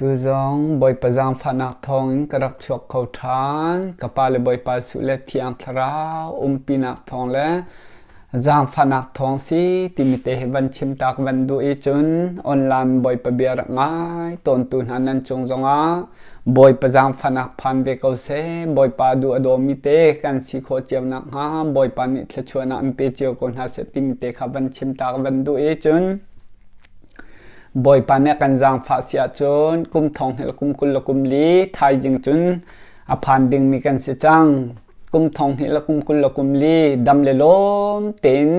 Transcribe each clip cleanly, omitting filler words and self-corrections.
Tuzong Bawipa zaangfahnak thawngin ka rak chuak kho ṭhan. Ka Pa le Bawipa Jesuh le Thiang Thlarau umpinak thawng le zaangfahnak thawng si timi te hi van chim ta ka van duh i cun online Bawipa bia rak ngai tawntu hna nan cung zongah Bawipa zaangfahnak phan ve ko seh. Bawipa duh a dawmi te kan si khawh cio nakhnga Bawipa nih thluachuahnak an pe cio ko hna seh timi te kha van chim ta ka van duh i cun Bawipa nih a kan zaangfah si ahcun kum thong hnih le kum 20 le kum li thaizing cun a phan dingmi kan si cang. Kum thong hnih le kum 20 le kum li dam le lawm tein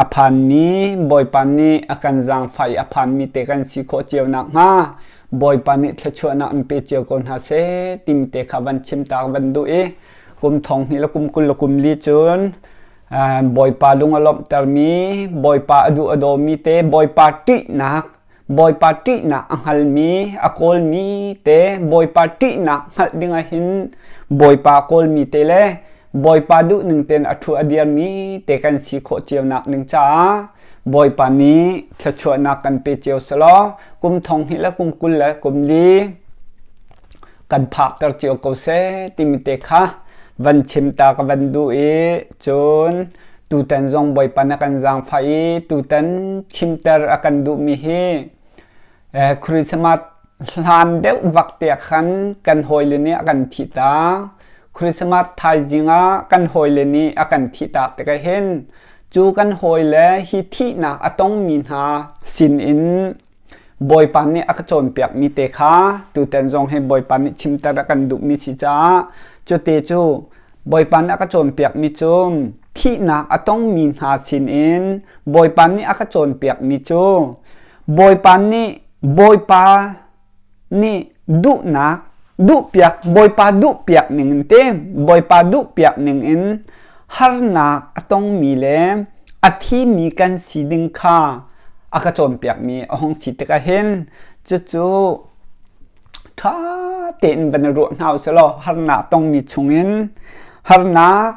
a phanmi Bawipa nih a kan zaangfah i a phanmi te kan si khawh cio nakhnga Bawipa nih thluachuahnak in pe cio ko hna seh timi te kha van chim ta van duh i kum thong hnih le kum 20 le kum li cun Bawipa lung a lawmhtermi, Bawipa a duh a dawmi te, Bawipa ṭihnak, Bawipa ṭihnak a hngalmi, a kawlmi te, Bawipa ṭihnak hngalh ding ahhin Bawipa a kawlmi te le Bawipa duhning tein a ṭhu a dirmi te kan si khawh cionak ding caah Bawipa nih thluachuahnak kan pe cio selaw kum thong hnih le kum 20 le kum li kan phakter cio ko seh timi te kha van chim ta ka van duh i cun tutan zong Bawipa na kan zaangfah i tutan chimter a kan duhmi hi Christmas hlan deuh vak te khan kan hawile nih a kan thih ta. Christmas thaizing ah kan hawile nih a kan thih tak tikah hin cu kan hawile hi thihnak a tongmi hna sin in Bawipa nih a ka cawnpiakmi te kha tutan zong hi Bawipa nih chimter a kan duhmi si caah cute cu Bawipa nih a ka cawnpiakmi cu thihnak a tongmi hna sinin Bawipa nih a ka cawnpiakmi cu Bawipa nih Bawipa nih duhnak duhpiak Bawipa duhpiak ning in te Bawipa duhpiak ning in harnak a tongmi le a thimi kan si ding kha a ka cawnpiakmi a hung si tikah hin cucu ṭha tein van i ruah hna u sih law harnak tongmi chungin harnak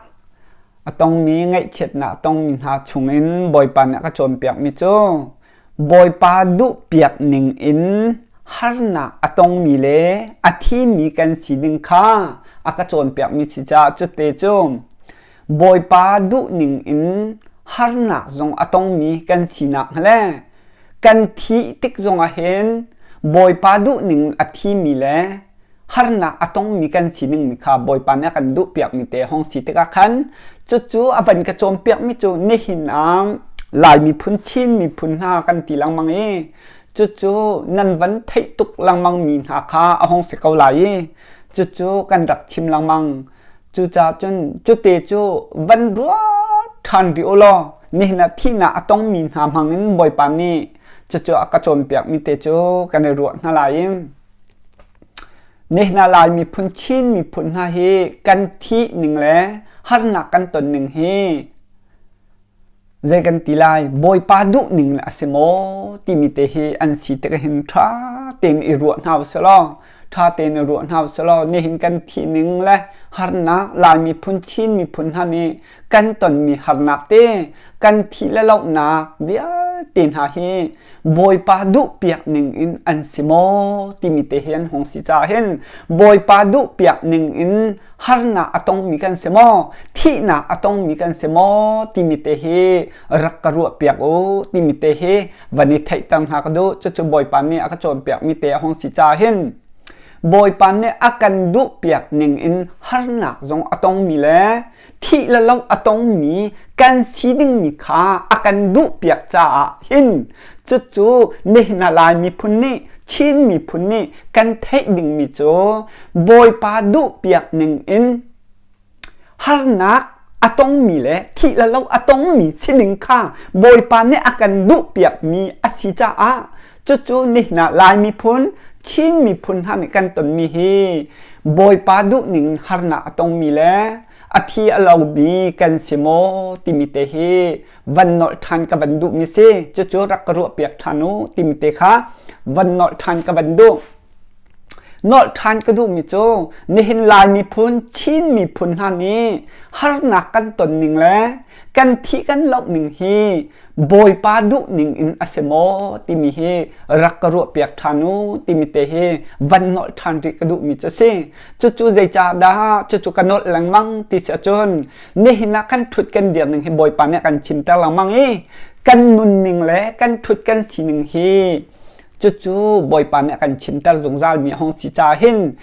a tongmi ngaihchiatnak a tongmi hna chungin Bawipa nih a ka cawnpiakmi cu Bawipa duhpiak ning in harnak a tongmi le a thimi kan si ding kha a ka cawnpiakmi si caah cute cu Bawipa duhning in harnak zong a tongmi kan sinak le kan thih tik zongah hin Bawipa duhning a thimi le harnak a tongmi kan sining mi kha Bawipa nih a kan duhpiakmi te hong si tikah khan cucu a van ka cawnpiakmi cu nihin ah Lai miphun Chin miphun hna kan ti lengmang i cucu nan van theih tuk lengmang mi hna kha a hong si ko lai i cucu kan rak chim lengmang. Cucaah cun cute cu van ruat ṭhan rih u law nihin ah thihnak a tongmi hna hmangin Bawipa nih cucu a ka cawnpiakmi te cu kan i ruah hna lai i nihin ah Lai miphun Chin miphun hna hi kan thih ning le harnak kan ton ning hi Zei kan ti lai, Bawipa duhning a si maw timi te hi an si tik hin ṭha tein i ruah hna usih law, ṭha tein i ruah hna usih law, nihin kan thih ning le harnak Lai miphun, Chin miphun hna nih kan tonmi harnak te, kan thih le lohnak vialte hna hi Bawipa duhpiak ning in an si maw timi te hi an hung si caah hin Bawipa duhpiak ning in harnak a tongmi kan si maw thihnak a tongmi kan si maw timi te hi rak ka ruahpiak u timi te hi van i theihter hna ka duh. Cucu Bawipa nih a ka cawnpiakmi te a hung si caah hin Bawipa nih a kan duhpiak ning in harnak zong a tongmi le thih le loh a tongmi kan si dingmi kha a kan duhpiak caah hin cucu nihin ah Lai miphun nih Chin miphun nih kan theih dingmi cu Bawipa duhpiak ning in harnak a tongmi le thih le loh a tongmi sining kha Bawipa nih a kan duhpiakmi a si caah cucu nihin ah Lai miphun Chin miphun hna nih kan tonmi hi Bawipa duhning harnak a tongmi le a thi a lomi kan si maw timi te hi van nolh ṭhan ka van duhmi si. Cucu rak ka ruahpiak ṭhan u timi te kha van nolh ṭhan ka van duh. Nolh ṭhan ka duhmi cu nihin Lai miphun, Chin miphun hna nih harnak kan ton ning le kan thih kan loh ning hi. Bawipa duh ning in a si maw timi hi rak ka ruah piak ṭhan u timi te hi van nolh ṭhan rih ka duhmi cu a si. Cucu zeicahdah cucu ka nolh lengmang ti si ahcun nihin ah kan ṭhut kan dir ning hi Bawipa nih a kan chimter lengmang i kan nunning le kan ṭhut kan sining hi cucu Bawipa nih a kan chimter zungzalmi a hung si caah hin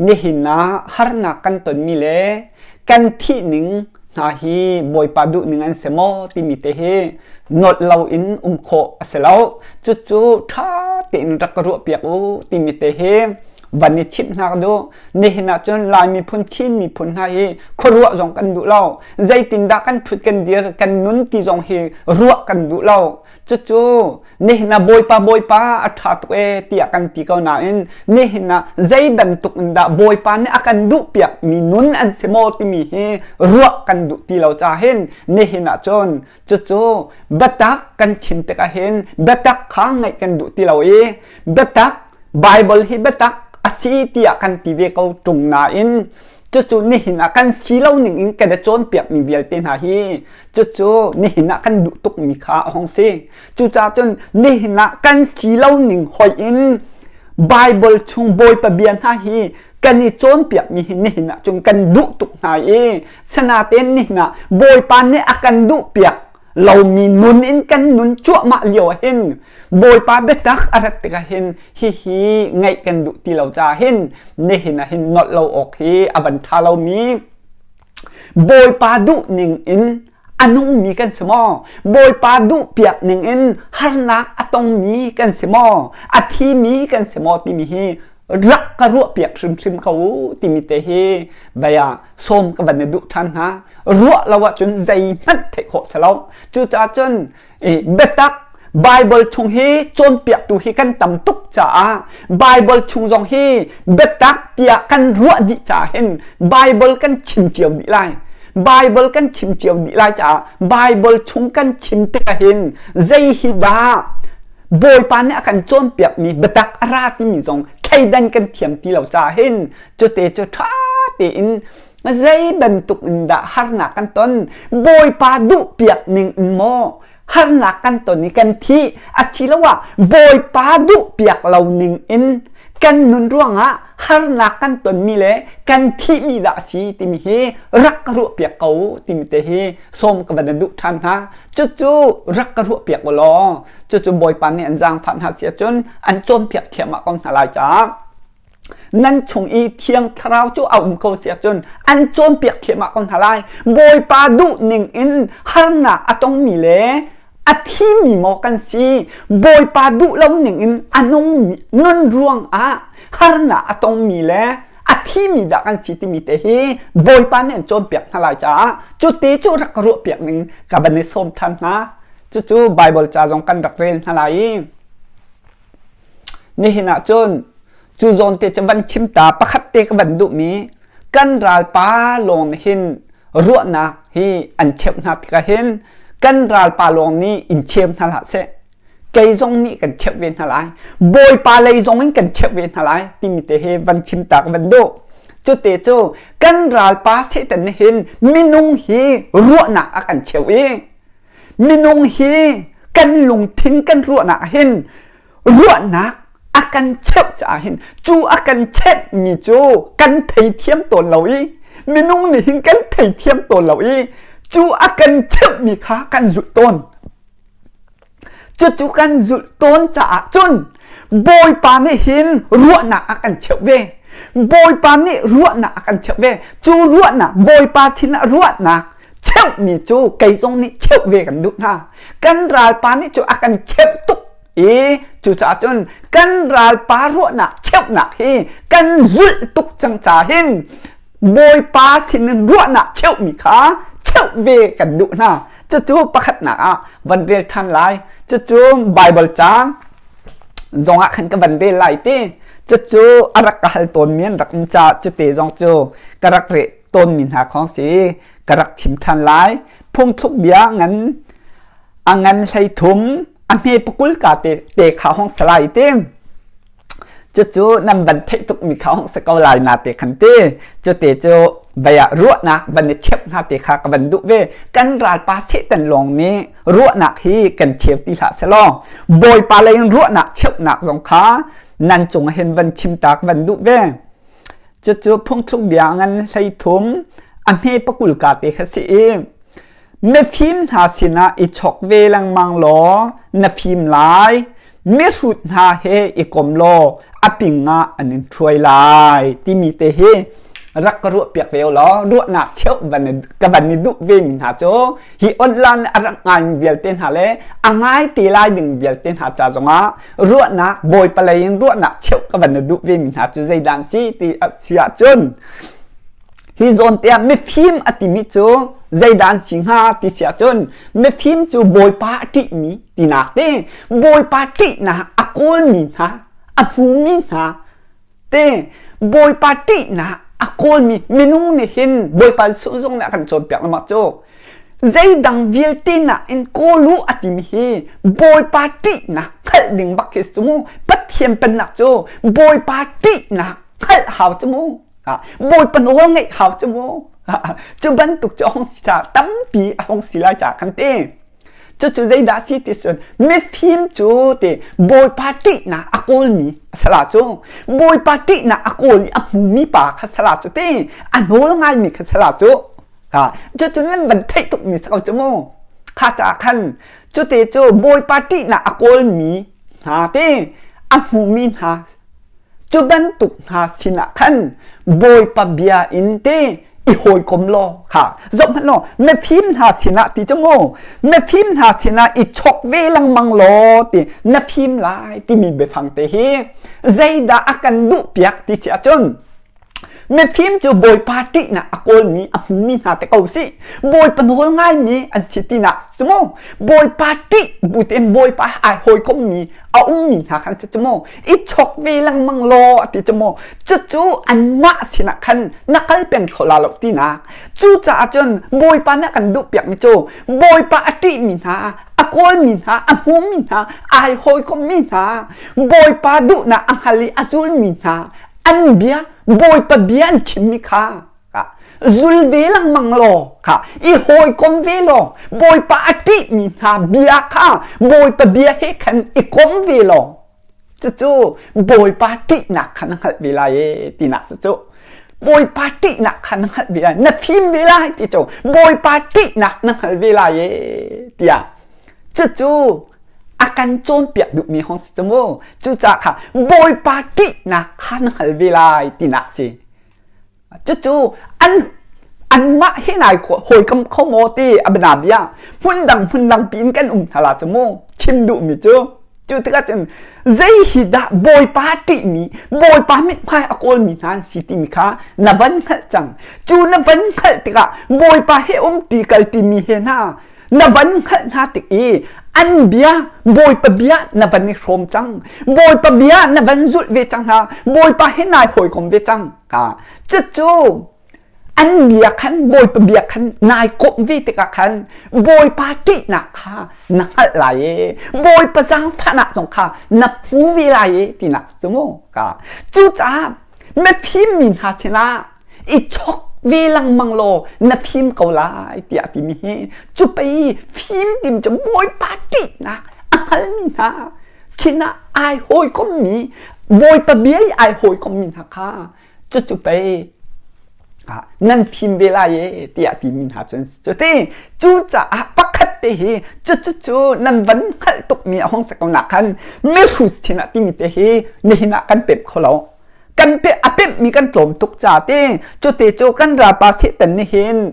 nihin ah harnak kan tonmi le kan thih ning hna hi Bawipa duh ning an si maw timi te hi nolh loin um khawh a si lo. Cucu ṭha tein rak ka ruahpiak u timi te hi van i chimh hna ka duh. Nihin ah cun Lai miphun, Chin miphun hna hi khuaruah zong kan duh lo. Zeitindah kan ṭhut kan dir, kan nun ti zong hi ruah kan duh lo. Cucu nihin ah Bawipa Bawipa a ṭha tuk ee tiah kan ti ko nain nihin ah zei bantuk in dah Bawipa nih a kan duhpiakmi nun an si maw timi hi ruah kan duh ti lo ca hin nihin ah cun cucu biatak kan chim tikah hin biatak kha ngaih kan duh ti lo i biatak Bible hi biatak a si tiah kan ti ve ko ṭung nain cucu nihin ah kan si lo ning in kan i cawnpiakmi vialte hna hi cucu nihin ah kan duh tukmi kha a hung si. Cucaah cun nihin ah kan si lo ning hoih in Bible chung Bawipa bia hna hi kan i cawnpiakmi hi nihin ah cun kan duh tuk hna i sanatein nihin ah Bawipa nih a kan duhpiak lomi nun in kan nun cuahmah lio ah hin Bawipa biatak a rat tikah hin hihi ngaih kan duh ti lo caah hin nihin ah hin nolh lo awk hi a van ṭha lomi Bawipa duh ning in a nungmi kan si maw? Bawipa duhpiak ning in harnak a tongmi kan si maw? A thimi kan si maw timi hi rak ka ruahpiak hrimhrim ko u timi te hi vei ah sawm ka van i duh ṭhan hna. Ruah lo ahcun zeihmanh theih khawh si lo. Cucaah cun biatak Bible chung hi cawnpiaktu hi kan tam tuk caah Bible chung zong hi biatak tiah kan ruah dih caah hin Bible kan chim cio dih lai. Bible kan chim cio dih lai caah Bible chung kan chim tikah hin zei hi dah Bawipa nih a kan cawnpiakmi biatak a ra timi zong thleidan kan thiam ti lo caah hin cute cu ṭha tein zei bantuk in dah harnak kan ton Bawipa duhpiak ning in maw harnak kan ton i kan thi asiloah Bawipa duhpiak lo ning in kan nun ruangah harnak kan tonmi le kan thihmi dah a si timi hi rak ka ruahpiak ko timi te hi sawm ka van duh ṭhan hna. Cucu rak ka ruahpiak u law cucu Bawipa nih an zaangfah hna si ahcun an cawnpiak thliahmah ko hna lai caah nan chung i Thiang Thlarau cu a um ko si ahcun an cawnpiak thliahmah ko hna lai. Bawipa duh ning in harnak a tongmi le a thimi maw kan si? Bawipa duh lo ning in a nung nun ruangah harnak a tongmi le a thimi dah kan si timi te hi Bawipa nih an cawnpiak hna lai caah cu te cu rak ka ruahpiak ning ka van i sawm ṭhan hna. Cucu Baibal ca zong kan rak rel hna lai i Nihin ah cun cu zawn te cu van chim ta pakhat te ka van duhmi kan ralpa lawng nih hin ruahnak hi an cheuh hna tikah hin kan ralpa lawng nih in cheu hna hlah seh. Kei zong nih kan cheuh ve hna lai. Bawipa lei zong in kan cheuh ve hna lai timi te hi van chim ta ka van duh. Cute cu kan ralpa Satan nih hin minung hi ruahnak a kan cheuh i Minung hi kan lungthin kan ruahnak ah hin ruahnak a kan cheuh caah hin cu a kan cheuhmi cu kan theithiam tawn lo i minung nih hin kan theithiam tawn lo i cu a kan cheuhmi kha kan zulh tawn. Cucu kan zulh tawn caah cun Bawipa nih hin ruahnak a kan cheuh ve. Bawipa nih ruahnak a kan cheuh ve. Cu ruahnak Bawipa sinah ruahnak cheuhmi cu kei zong nih cheuh ve kan duh hna. Kan ralpa nih cu a kan cheuh tuk i cucaah cun kan ralpa ruahnak cheuhnak hi kan zulh tuk cang ca hin Bawipa sinin ruahnak cheuhmi kha cheuh ve kan duh hna. Cucu pakhatnak ah van rel ṭhan lai. Cucu Baibal caang zong ah khan ka van rel lai ti. Cucu a rak ka hal tawnmi an rak um caah cute zong cu ka rak reh tawnmi hna khong si ka rak chim ṭhan lai. Phungthluk bia ngan a ngan 13 a hme pakul ka te, te kha hong salai ti. Cucu nan van theih tukmi kha hong si ko lai na te khan ti. Cute cu Vai ah ruahnak van i cheuh hna te kha ka van duh ve. Kan ralpa Satan lawng nih ruahnak hi kan cheu ti hlah selaw Bawipa lei in ruahnak cheuhnak zong kha nan cung hin van chim ta ka van duh ve. Cucu phungthluk bia ngan 13 a hme pakul ka te kha si i mifim hna sinah i chok ve lengmang law na fim lai mihrut hna he i kom law a ping ah an in hruai lai timi te hi rak ka ruah piak ve law ruahnak cheuh van ka van i duh ve mi hna cu hi online a rak ngai mi vialte hna le a ngai te lai ding vialte hna ca zongah ruahnak bawipa lei in ruahnak cheuh ka van i duh ve mi hna cu zeidah si ti a si ahcun Hi zawn te ah mifim a timi cu zeidah an si hnga ti si ahcun mifim cu Bawipa a ṭihmi tinak te Bawipa ṭihnak a kawlmi hna a hmumi hna te Bawipa ṭihnak a kawlmi minung nih hin Bawipa Jesuh zong nih a kan cawnpiak lengmang cu zeidang vialte nakin kawl u a timi hi Bawipa ṭihnak hngalh ding bak khi si cu mu Pathian pennak cu Bawipa ṭihnak hngalh hau cu mu Bawipa nawl ngeih hau cu mu. Cu bantuk cu a hung si caah tampi a hung si lai caah kan ti. Cucu zeidah si ti cun mifim cu ti Bawipa ṭihnak a kawlmi a sala cu Bawipa ṭihnak a kawl i a hmumi pa kha sala cu ti a nawl ngaimi kha sala cu cucu nan van theih tukmi si ko cu mu. Kha caah khan cute cu Bawipa ṭihnak a kawlmi hna ti a hmumi hna Cu bantuk hna sinah khan Bawipa bia in te i hawikom law kha zohhmanh law mifim hna sinah ti cu mu mifim hna sinah i chok ve lengmang law ti na fim lai timi biafang te hi zeidah a kan duh piak ti si ahcun Mifim cu Bawipa ṭihnak a kawlmi a hmumi hna te ko si. Bawipa nawl ngaimi an si tinak si mu. Bawipa ṭih bu tein Bawipa ai hawikommi a ummi hna khan si cu mu. I chok ve lengmang law a ti cu mu. Cucu anmah sinah khan na kal peng kho la lo tinak. Cucaah cun Bawipa nih a kan duhpiakmi cu Bawipa a ṭihmi hna, a kawlmi hna, a hmumi hna, ai hawikommi hna, Bawipa duhnak a hngal i a zulmi hna, an bia bawipa bia an chimmi kha zul ve lengmang law kha i hawikom ve law bawipa a ṭihmi hna bia kha bawipa bia he khan i kom ve law cucu bawipa ṭihnak kha na hngalh ve lai e tinak cu cu bawipa ṭihnak kha na hngalh ve lai na fim ve lai ti cu bawipa ṭihnak na hngal ve lai e tiah Cucu a kan cawnpiak duhmi hong si cu mu. Cucaah kha Bawipa ṭihnak kha na hngal ve lai tinak si. Cucu an anmah he nai hawikom kho maw ti a bana bia hmundang hmundang piin kan um hna la cu mu chim duhmi cu cu tikah cun zei hi dah Bawipa ṭihmi Bawipa mithmai a kawlmi hna an si timi kha na van hngalh cang cu na van hngalh tikah Bawipa he um ṭi kal timi he hna na van hngalh hna tik i an bia bawipa bia na van i hrawm cang bawipa bia na van zulh ve cang hna bawipa he nai hawikom ve cang ka cucu an bia khan bawipa bia khan nai komh ve tikah khan bawipa ṭihnak kha na hngalh lai e bawipa zaangfahnak zong kha na hmu ve lai e tinak cu mu ka cucaah mifim mi hna sinah i chok ve lengmang law na fim ko lai tiah timi hi cu pei fim tim cu bawipa ṭihnak a hngalmi hna sinah ai hawikommi bawipa bia i ai hawikommi hna kha cucu pei nan fim ve lai e tiah timi hna cun cuti cucaah pakhat te hi cucu nan van hngalh tukmi a hong si ko nak khan mihrut sinah timi te hi nihin ah kan pemh kho lo kan pe a pemhmi kan tlawm tuk ca te cute cu kan ralpa Satan nih hin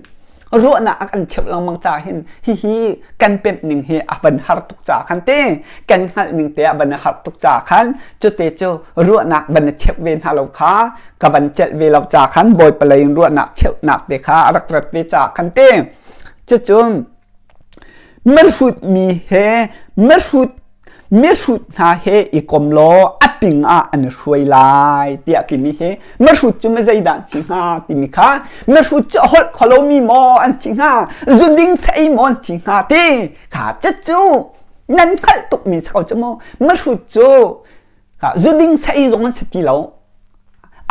ruahnak a kan cheuh lengmang ca hin hihi kan pemh ning hi a van har tuk ca khan te kan hngalh ning te a van har tuk ca khan cute cu ruahnak van cheuh ve hna lo kha ka van celh ve lo ca khan bawipa lei in ruahnak cheuhnak te kha a rak rat ve ca khan te cucun Mihrut mi he mihrut mihrut hna he i kom law a ping ah an i hruai lai tiah timi hi mihrut cu zeidah an si hnga timi kha mihrut cu a holh kho lomi maw an si hnga zuding saei maw an si hnga ti kha cucu nan hngalh tukmi si ko cu mu mihrut cu zuding saei zong an si ti lo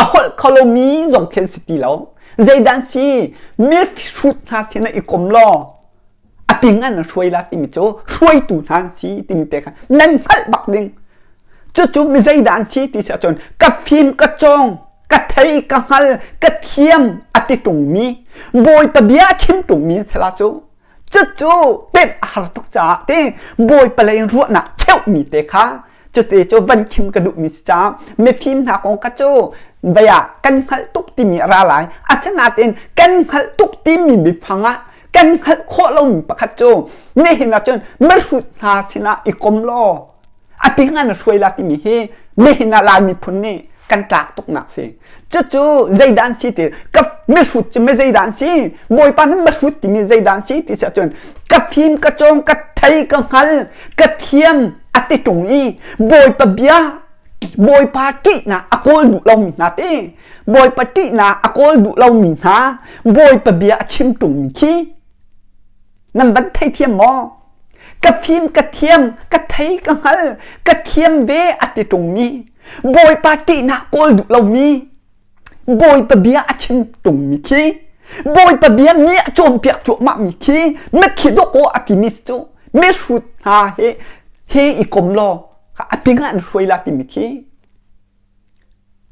a holh kho lomi zong khi an si ti lo. Zeidah an si? Mihrut hna sinah i kom law a ping an hruai la timi cu hruaitu hna an si timi te kha nan hngalh bak ding. Cucu mi zeidah an si ti si ahcun ka fim ka cawng ka thei ka hngal ka thiam a ti ṭungmi Bawipa bia a chim ṭungmi an si la cu. Cucu pemh a har tuk caah te Bawipa lei in ruahnak cheuhmi te kha cuti cu van chim ka duhmi si caah mifim hna kong kha cu vei ah kan hngalh tuk timi a ra lai. Asinain kan hngalh tuk timi biafang ah kan hngalh khawh lomi pakhat cu nihin ah cun mihrut hna sinah i kom law a ping an hruai la timi hi nihin ah Lai miphun nih kan tlak tuknak si. Cucu zeidah an si ti ka mihrut cu mi zeidah an si Bawipa nih mihrut timi zeidah an si ti si ahcun ka fim ka cawng ka thei ka hngal ka thiam a ti ṭung i Bawipa bia Bawipa ṭihnak a kawl duh lomi hna te Bawipa ṭihnak a kawl duh lomi hna Bawipa bia a chim ṭungmi khi nan van theithiam maw? Ka fim ka thiam ka thei ka hngal ka thiam ve a ti ṭungmi Bawipa ṭihnak kawl duh lomi Bawipa bia a chim ṭungmi khi Bawipa bia mi a cawnpiak cuahmahmi khi mithi dawkaw a timi cu mihrut hna he he i kom law a ping ah an hruai la timi khi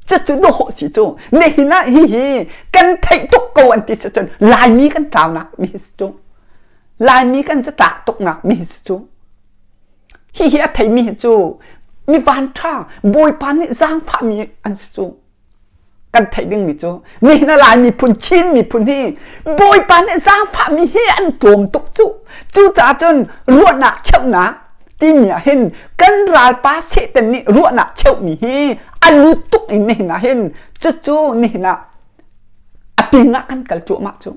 cucu dawh si cu nihin ah hihi kan theih tuk ko an ti si cun Laimi kan tlaunak mi si cu Laimi kan zatlak tuknak mi si cu hihi a theimi hi cu mi vanṭha Bawipa nih zaangfahmi an si cu kan theih dingmi cu nihin a Lai miphun Chin miphun hi Bawipa nih zaangfahmi hi an tlawm tuk cu cucaah cun ruahnak cheuhnak timi ah hin kan ralpa Satan nih ruahnak cheuhmi hi a lut tuk in nihin ah hin cucu nihin ah a ping ah kan kal cuahmah cu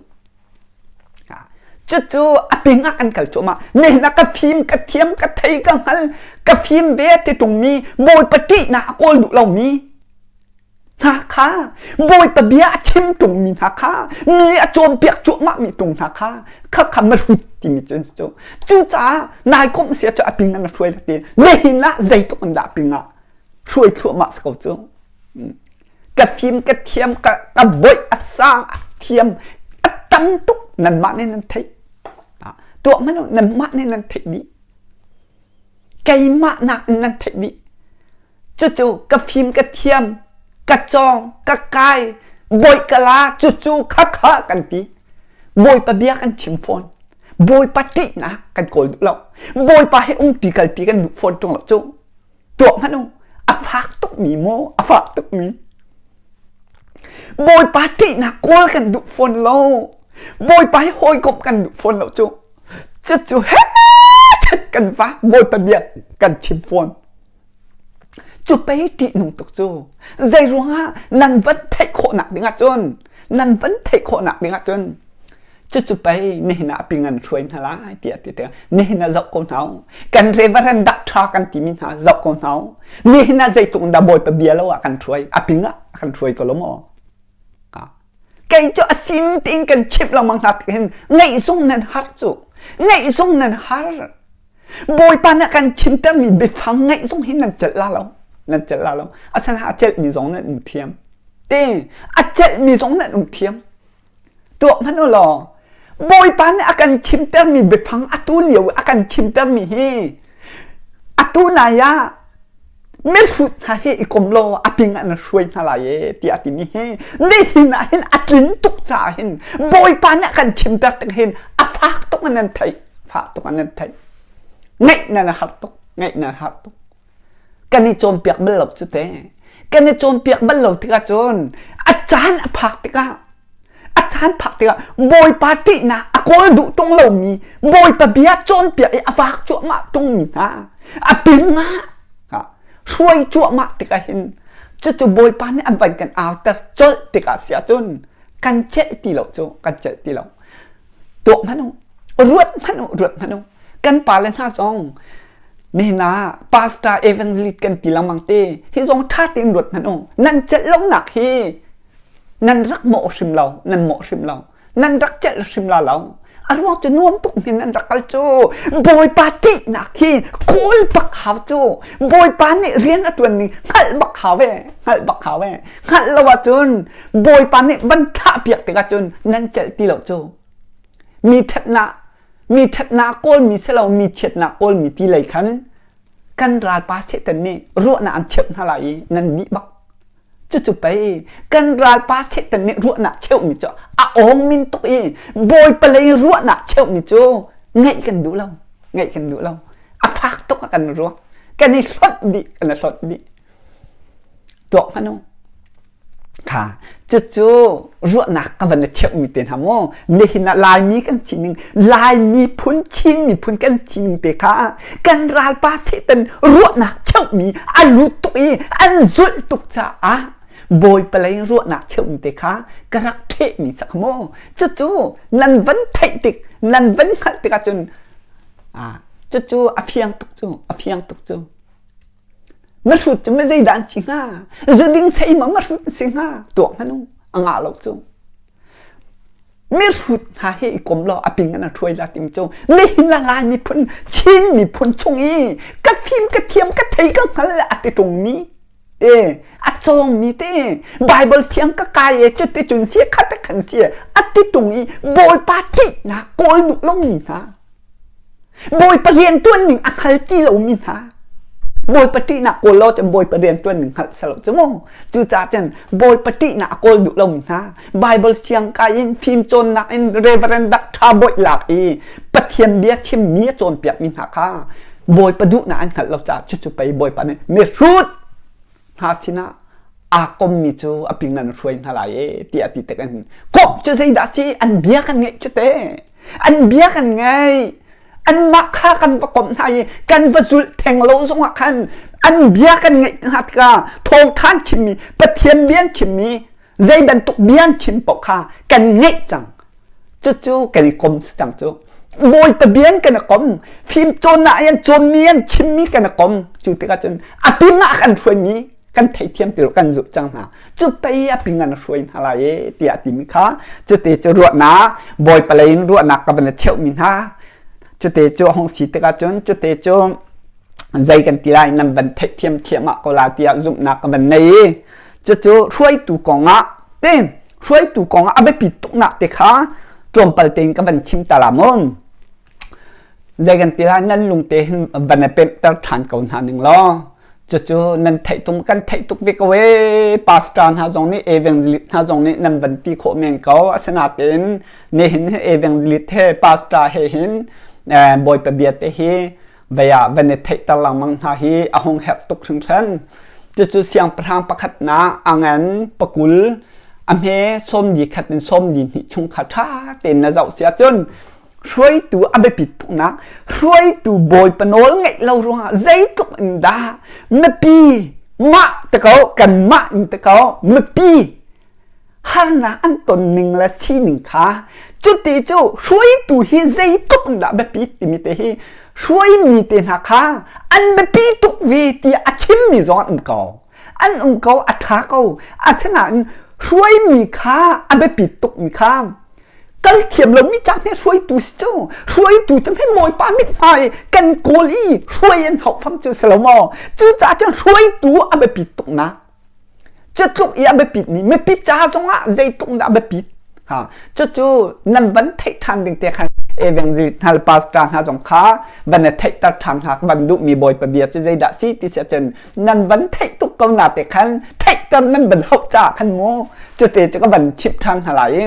cucu a ping ah kan kal cuahmah nihin ah ka fim ka thiam ka thei ka hngal ka fim ve ti ṭungmi Bawipa ṭihnak a kawl duh lomi hna kha Bawipa bia a chim ṭungmi hna kha mi a cawnpiak cuahmahmi ṭung hna kha kha kha mahrut timi cu an si cu cucaah nai komh sia cu a ping an hruai ti nihin ah zeitluk in dah ping ah hruai thluahmah si ko cu ka fim ka thiam ka ka boih a sang a thiam a tam tuk nanmah nih nan theih tuah hmanh u nanmah nih nan theih dih keimah nak in nan theih dih Cucu ka fim ka thiam, ka cawng, ka kai, bawi ka la, cucu khakha kan ti. Bawipa bia kan chim fawn. Bawipa ṭihnak kan kawl duh lo. Bawipa he umṭi kalpi kan duh fawn ṭung lo cu. Tuah hmanh u, a fak tukmi maw, a fak tukmi. Bawipa ṭihnak kawl kan duh fawn lo. Bawipa he hawikomh kan duh fawn lo cu. Cucu he kan va Bawipa bia kan chim fawn. Cu pei ṭihnung tuk cu zei ruangah nan van theih khawhnak ding ahcun nan van theih khawhnak ding ahcun cucu pei nihin ah pingan hruai hna lai tiah ti tikah nihin ah zoh ko hna u kan reverend doctor kan timi hna zoh ko hna u nihin ah zeitluk in dah Bawipa bia lo ah kan hruai a ping ah a kan hruai ko lo maw kei cu a sining tein kan chimh lengmang hna tik hin ngaih zong nan har cu ngaih zong nan har Bawipa nih a kan chimtermi biafang ngaih zong hi nan celh la lo. Nan celh la lo. Asinain a celhmi zong nan um thiam. Te, a celhmi zong nan um thiam. Tuah hmanh u law, Bawipa nih a kan chimtermi biafang atu lio a kan chimtermi hi atu nai ah mihrut hna hi i kom law a ping ah na hruai hna lai e tiah a timi hi nihin ah hin a tlin tuk caah hin Bawipa nih a kan chimter tik hin a fak tuk in nan theih. Fah tuk an nan theih. Ngaih nan a har tuk. Ngaih nan har tuk. Kan i cawnpiak bal lo cu te. Kan i cawnpiak bal lo tikah cun a caan a phak tikah a caan phak tikah Bawipa ṭihnak a kawl duh ṭung lomi Bawipa bia cawnpiak i a vak cuahmah ṭungmi hna a ping ah hruai cuahmah tikah hin cucu Bawipa nih an van kan auter colh tikah si ahcun kan celh ti lo cu kan celh ti lo tuah hmanh u ruat hmanh u ruat hmanh u kan pale hna zong nihin ah pastor evangelist kan ti lengmang te hi zong ṭha tein ruat hmanh u nan celh lonak hi nan rak mawh hrim lo nan mawh hrim lo nan rak celh hrim la lo. A ruang cu nuam tuk hmin an rak kal cu. Bawipa ṭihnak hi kawl bak hau cu. Bawipa nih rian a ṭuan ning hngalh bak hau e, hngalh bak hau e. Hngalh lo ahcun Bawipa nih van thlah piak tikah cun nan celh ti lo cu. Mi ṭhatnak mi ṭhatnak kawlmi si lo mi chiatnak kawlmi ti lei khan kan ralpa Satan nih ruahnak an cheuh hna lai i nan dih bak. Cucu pei kan ralpa Satan nih ruahnak cheuhmi cu a awng min tuk i Bawipa lei ruahnak cheuhmi cu ngaih kan duh lo. Ngaih kan duh lo. A fak tuk a kan ruah. Kan i hlonh dih, kan i hlonh dih. Tuak hmanh u. Kha cucu ruahnak ka van na cheuhmi te hna mu nihin ah Laimi kan sining Lai miphun Chin miphun kan sining te kha kan ralpa Satan ruahnak cheuhmi a lut tuk i an zulh tuk caah Bawipa lei ruahnak cheuhmi te kha ka rak ṭhehmi sak mu cucu nan van theih tik nan van hngalh tikah cun cucu a fiang tuk cu a fiang tuk cu Mahrut cu zeidah an si hnga? Zuding sei ma mahrut an si hnga? Tuak hmanh u, a ngah lo cu. Mihrut hna he i kom law a ping an ṭhuai la tim cu nihin la Lai miphun Chin miphun chung i ka fim ka thiam ka thei ka hngal a ti ṭungmi te a cawngmi te Bible siang ka kai e cu ti cun si khat khan si a ti ṭung i Bawipa ṭihnak kawl duh lomi hna Bawipa rianṭuan ning a hngal ti lomi hna Bawipa ṭihnak kawl lo cun Bawipa rianṭuan ning hngalh selo cu mu. Cucaah cun Bawipa ṭihnak a kawl duh lomi hna Bible siangkai in fimcawnnak in Reverend Dr. Bawi lak i Pathian bia chimmi a cawnpiakmi hna kha Bawipa duhnak an hngalh lo caah cucu pei Bawipa nih mihrut hna sinah aa kommi cu a ping an hruai hna lai e tiah ti tik in komh cu zeidah si an bia kan ngeih cu te an bia kan ngei anmah kha kan va komh hna i kan va zulh theng lo zongah khan an bia kan ngeih hna tikah thawngṭha an chimmi Pathian bia an chimmi zei bantuk bia an chim paoh kha kan ngeih cang cucu kan i kom si cang cu Bawipa bia in kan i kom fimcawnnak in cawnmi an chimmi kan i kom cu tikah cun a ping ah kan hruaimi kan theithiam ti lo kan zulh cang hna cu pei a ping an hruai hna lai e tiah timi kha cute cu ruahnak Bawipa lei in ruahnak ka van i cheuhmi hna cute cu hong si tikah cun cute cu zei kan ti lai nan van theihthiam thiam ah ko la tiah zumhnak ka van nei i cucu hruaitu kongah te hruaitu kongah a biapit tuknak te kha tlawmpal tein ka van chim ta la mu zei kan ti lai nan lungte hin van i pemhter ṭhan ko hna ning law cucu nan theih tung kan theih tuk ve ko ee pastor hna zong nih evangelist hna zong nih nan van ti khawh men ko asinain nihin evangelist he pastor he hin bawipa bia te hi vei ah van i theihter lengmang hna hi a hung herh tuk hringhran. Cucu siangpahrang pakhatnak a ngan pakul a hme sawmli khat in sawmli hnih chung kha ṭha tein na zoh si ahcun hruaitu a biapit tuknak hruaitu bawipa nawl ngeih lo ruangah zeitluk in dah mipi mah te ko kanmah in te ko mipi harnak an ton ning le sining kha cuti cu hruaitu hi zeitluk in dah biapi timi te hi hruaimi te hna kha an biapi tuk ve tiah a chimmi zong an um ko an um ko a ṭha ko asinain hruaimi kha a biapi tukmi kha kal thiam lomi ca hme hruaitu si cu hruaitu cu hme bawipa mithmai kan kawl i hruai an hauh fam cu si lo maw cucaah cun hruaitu a biapit tuknak Cutluk i a biapitmi mipi ca zongah zeitluk dah a biapit ha cucu nan van theih ṭhan ding te khan evangelist hna le pastor hna zong kha van i theihter ṭhan hna van duhmi Bawipa bia cu zeidah si ti si ahcun nan van theih tuk ko na te khan theihter nan van hauh caah khan mu cute cu ka van chimh ṭhan hna lai i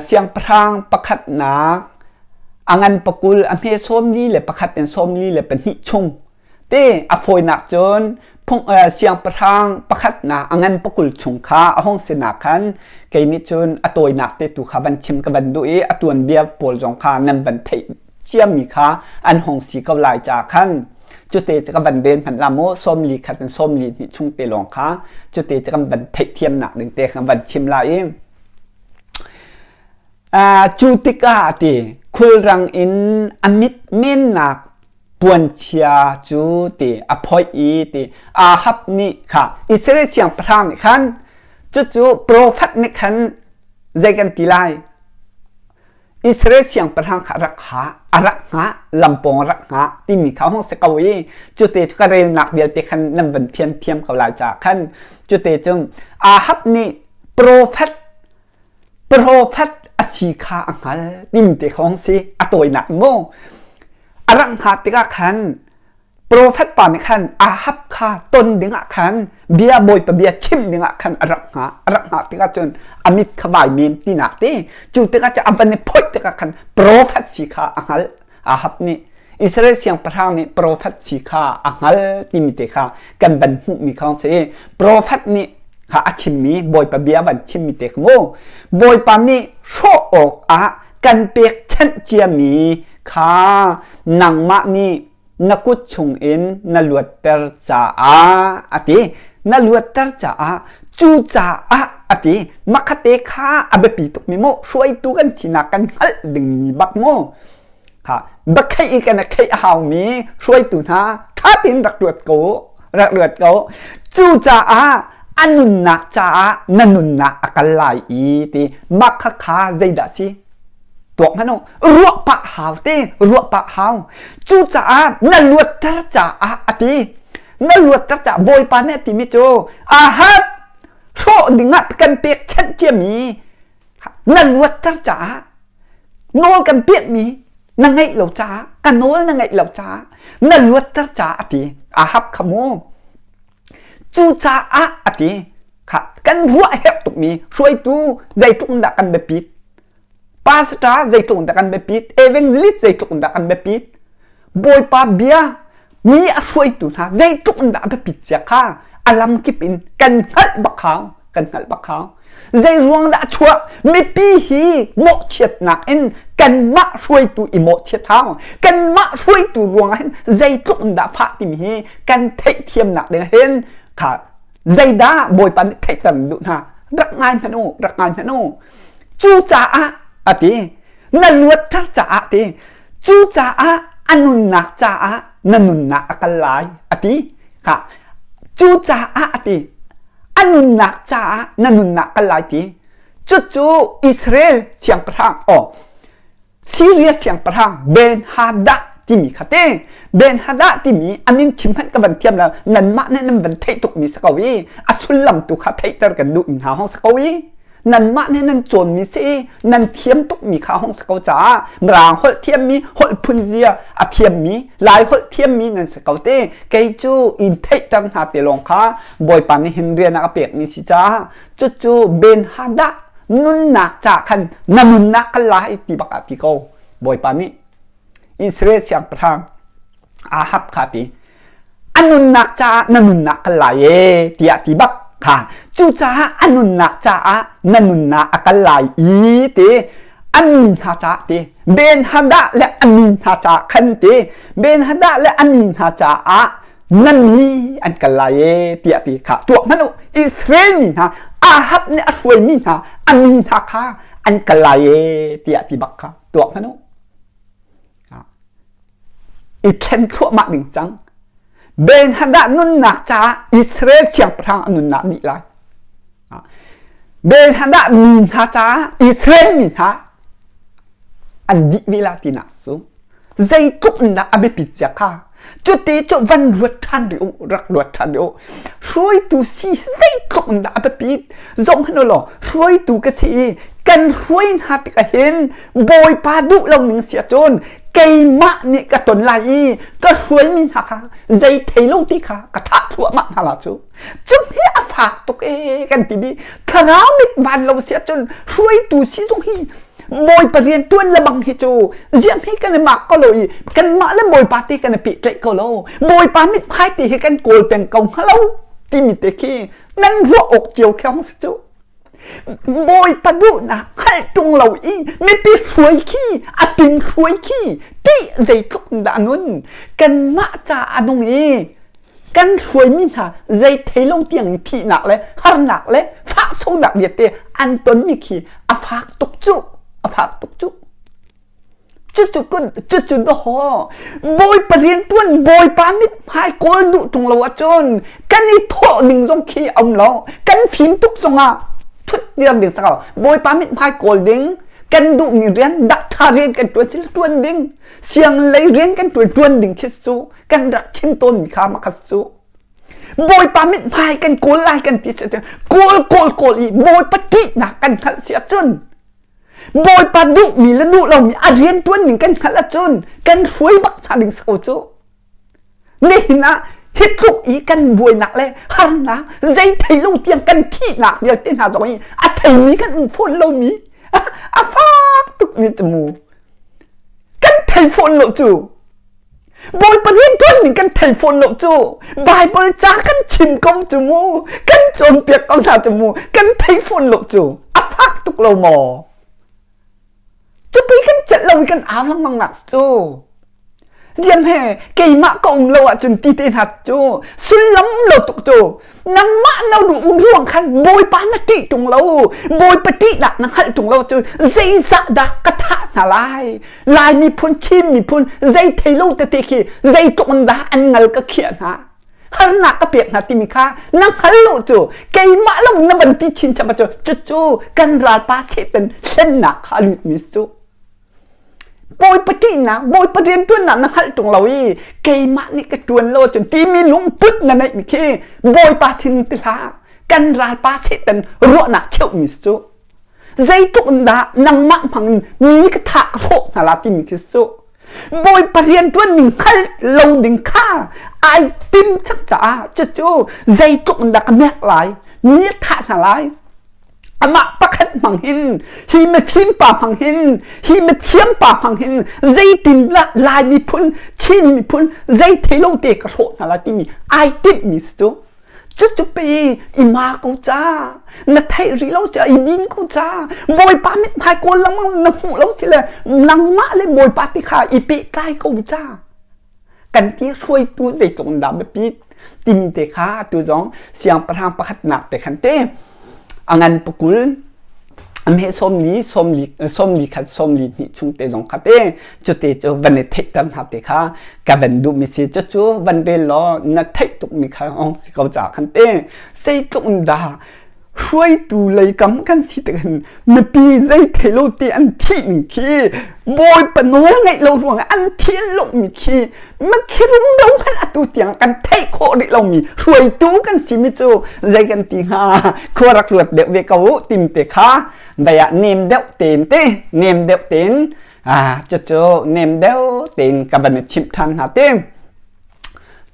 siangpahrang pakhatnak a ngan pakul a hme sawmli le pakhat in sawmli le pahnih chung Te a fawinak cun phung siangpahrang pakhatnak a ngan pakul chung kha a hung sinak khan kei nih cun a tawinak te tu kha van chim ka van duh i a tuanbia pawl zong kha nan van theih ciami kha an hung si ko lai ca khan cute cu ka van rel hmanh la mu 41 khat in 42 chung te lawng kha cute cu kan van theihthiamnak ding te kha van chim lai i cu tikah ti khulrang in a mit mennak puanchia cu ti a phoih i ti Ahab nih kha Israel siangpahrang nih khan cucu profet nih khan zei kan ti lai? Israel siangpahrang kha rak ha a rak hngah lampawng a rak hngah timi kha hong si ko i cute cu ka relnak vialte khan nan van fian thiam ko lai caah khan cute cun Ahab nih profet profet a si kha a hngal timi te kha hong si a tawinak mu a rak hngah tikah khan Profet pa nih khan Ahab kha ton dingah khan bia Bawipa bia chimh dingah khan a rak hngah. A rak hngah tikah cun a mit kha vai mem tinak ti. Cu tikah cun a van i phoih tikah khan profet si kha a hngalh. Ahab nih Israel siangpahrang nih profet si kha a hngal timi te kha kan van hmuhmi kha si. Profet nih kha a chimmi Bawipa bia van chimmi te kha mu. Bawipa nih hrawh awkah kan pekchanh ciami kha nangmah nih na kut chungin na luatter caah a ti. Na luatter caah cucaah a ti. Makhate kha a biapi tukmi mu hruaitu kan sinak kan hngalh dingmi bak mu. Kha bakheih i kan kheih a haumi hruaitu hna ṭha tein rak ruat ko rak ruat ko. Cucaah a nunnak caah na nunnak a kal lai i ti makha kha zeidah si? Tuak hmanh u, ruah pah hau te, ruah pah hau. Cucaah na luatter caah a ti. Na luatter caah Bawipa nih a timi cu Ahab hrawh dingah kan pekchanh ciami na luatter caah nawl kan pekmi na ngeih lo caah ka nawl na ngeih lo caah na luatter caah a ti. Ahab kha mu. Cucaah a ti. Kha kan ruah herh tukmi hruaitu zeitluk in dah kan biapit Pastor zeitluk in dah kan biapit evangelist zeitluk in dah kan biapit Bawipa bia mi a hruaitu hna zeitluk in dah a biapit cia kha a lamkip in kan hngalh bak hau kan hngalh bak hau zei ruang dah a chuah mipi hi mawhchiatnak in kanmah hruaitu i mawhchiat hau kanmah hruaitu ruangah hin zeitluk in dah fah timi hi kan theihthiamnak ding hin kha zeidah Bawipa nih theihter duh hna rak ngai hmanh u rak ngai hmanh u Cucaah a ti, na luatter caah ti, cucaah a nunnak caah na nunnak a kal lai a ti. Kha cucaah a ti, a nunnak caah na nunnak kal lai ti. Cucu Israel siangpahrang oh Syria siangpahrang Ben-Hadad timi kha te Ben-Hadad timi a min chim hmanh ka van thiam lo nanmah nih nan van theih tukmi si ko i a sullam tu kha theihter kan duh mi hna hong si ko i nanmah nih nan cawnmi si i nan thiam tukmi kha hong si ko caah Mirang holh thiammi holh phunzia a thiammi Lai holh thiammi nan si ko te kei cu in theihter hna te lawng kha Bawipa nih hin rian a ka pekmi si caah cucu Ben-Hadad nunnak ca khan na nunnak kan lai ti bak ah ti ko Bawipa nih Israel siangpahrang Ahab kha ti a nunnak caah na nunnak kan lai e tiah ti bak kha cucaah a nunnak caah na nunnak a kal lai i ti a mi hna caah ti Ben-Hadad le a mi hna caah khan ti Ben-Hadad le a mi hna caah na mi an kal lai e tiah ti kha tuah hmanh u Israel mi hna Ahab nih a hruaimi hna a mi hna kha an kal lai e tiah ti bak kha tuah hmanh u i thlen thluahmah ding cang Ben-Hadad nunnak caah Israel siangpahrang a nunnak dih lai Ben-Hadad mi hna caah Israel mi hna an dih ve la tinak cu zeitluk in dah a biapit zia kha cute cu van ruat ṭhan rih u rak ruat ṭhan rih u hruaitu si zeitluk in dah a biapit zong hmanh law hruaitu ka si i kan hruai hna tikah hin bawipa duh lo ning si ahcun keimah nih ka ton lai i ka hruaimi hna kha zei thei lo ti kha ka thah thluahmah hna la cu cum hi a fak tuk e kan ti bi thlarau mit van lo si ahcun hruaitu si zong hi Bawipa rian ṭuan le bang hi cu ziam hi kan i mak ko lo i kanmah le Bawipa te kan i pehtlaih ko lo. Bawipa mithmai te hi kan kawl peng ko hnga lo timi te khi nan ruah awk cio khi hong si cu. Bawipa duhnak hngalh ṭung lo i mipi hruai khi a ping hruai khi ṭih zeitluk dah nun kanmah ca a nung i kan hruaimi hna zei thei lo tiang in thihnak le harnak le fahsonak vialte an tonmi khi a fak tuk cu a fak tuk cu cucu cucu dawh bawipa riantuan bawipa mithmai kawl duh tung lo ahcun kan i thawh ding zong khi a um lo kan fim tuk zongah thut diam ding sakau bawipa mithmai kawl ding. Kan duhmi rian dakṭha rian kan ṭuan si ṭuan ding. Siang lei rian kan ṭuan ṭuan ding khi cu kan rak chim tawnmi kha ma kha cu. Bawipa mithmai kan kawl lai kan ti si kawl kawl kawl i Bawipa ṭihnak kan hngalh si ahcun Bawipa duhmi le duh lomi a rian ṭuan ning kan hngalh ahcun kan hruai bak hna ding si ko cu. Nihin ah hi tluk i kan buainak le harnak zei thei lo tiang kan thihnak vialte hna zong hi a theimi kan um fawn lomi a fak tuk mi cu mu. Kan thei fawn lo cu. Bawipa rianṭuan ning kan thei fawn lo cu. Bible ca kan chim ko cu mu. Kan cawnpiak ko hna cu mu. Kan thei fawn lo cu. A fak tuk lo maw? Cupi kan celh lo i kan au lengmang nak cu. Ziam he keimah ka um lo ahcun ti te hna cu sullam lo tuk cu. Nangmah na ruang khan Bawipa na ṭih ṭung lo. Bawipa ṭihnak na hngalh ṭung lo cu zeizah dah ka thah hna lai? Lai miphun, Chin miphun zei thei lo tete khi zeitluk in dah an ngal ka khiah hna? Harnak ka pek hna timi kha na hngal lo cu keimah lo na van ti chinchap cu cucu kan ralpa Satan hlennak kha a lutmi cu. Bawipa ṭihnak, Bawipa rianṭuannak na hngalh ṭung lo i keimah nih ka ṭuan lo ahcun timi lungput na neihmi khi Bawipa sin ti hlah. Kan ralpa Satan ruahnak cheuhmi cu. Zeitluk in dah nangmah hmang in mi ka thah ka hrawh hna la timi khi cu. Bawipa rianṭuan ning hngalh lo ding kha ai tim cang caah cucu zeitluk in dah ka mek lai, mi a thah hna lai. Amah pakhat hmang hin, hi mifim pa hmang hin, hi mithiam pa hmang hin zeitin dah Lai miphun, Chin miphun zei thei lo te ka hrawh hna lai timi ai timhmi si cu. Cucu pe i ma ko ca, na theih rih lo ca, i din ko ca, Bawipa mithmai kawl lengmang na hmuh lo si le nangmah le Bawipa ti kha i pehtlai ko ca. Kan ti hruaitu zeitluk in dah biapit timi te kha atu zong siangpahrang pakhatnak te khan te a ngan pakul a meh 40 41 42 chung te zong kha te cute cu van i theihter hna te kha ka van duhmi si cucu van rel law na theih tukmi kha ong si ko ca khan te zeitluk in dah hruaitu lei kam kan si tik hin mipi zei thei lo te an thih ning khi bawipa nawl ngeih lo ruangah an thi lo mi khi makhi rumro hmanh atu tiang kan theih khawh rih lomi hruaitu kan si mi cu zei kan ti hnga khua rak ruat deuh ve ko tim te kha dai ah nem deuh tein te nem deuh tein cucu nem deuh tein ka van i chimh ṭhan hna te.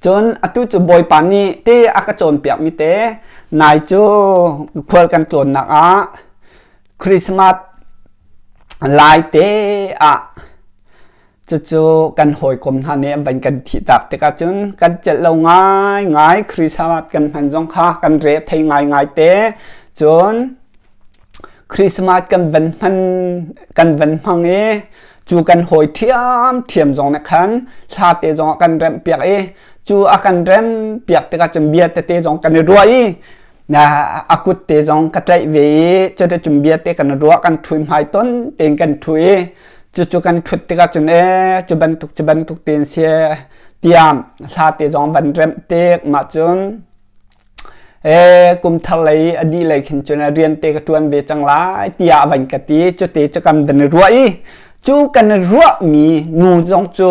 Cun atu cu Bawipa nih ti a ka cawnpiakmi te nai cu khual kan tlawnnak ah Christmas lai te ah cucu kan hawikom hna nih an van kan thihtak tikah cun kan celh lo ngaingai Christmas kan hman zong kha kan re thei ngaingai te. Cun Christmas kan van hman kan van hmang i cu kan hawi ṭhiamṭhiam zong nih khan hla te zong a kan remhpiak i cu a kan rempiak tikah cun bia tete zong kan i ruah i a kut te zong ka tlaih ve i cuticun bia te kan i ruah kan ṭhui hmai ton tein kan ṭhu i cucu kan ṭhut tikah cun ee cu bantuk cu bantuk tein si tiah hla te zong van remh tik mah cun Ee, kum thar lei a dih lei khin cun rian te ka ṭuan ve cang lai tiah a van ka ti. Cute cu kan van i ruah i cu kan i ruahmi nu zong cu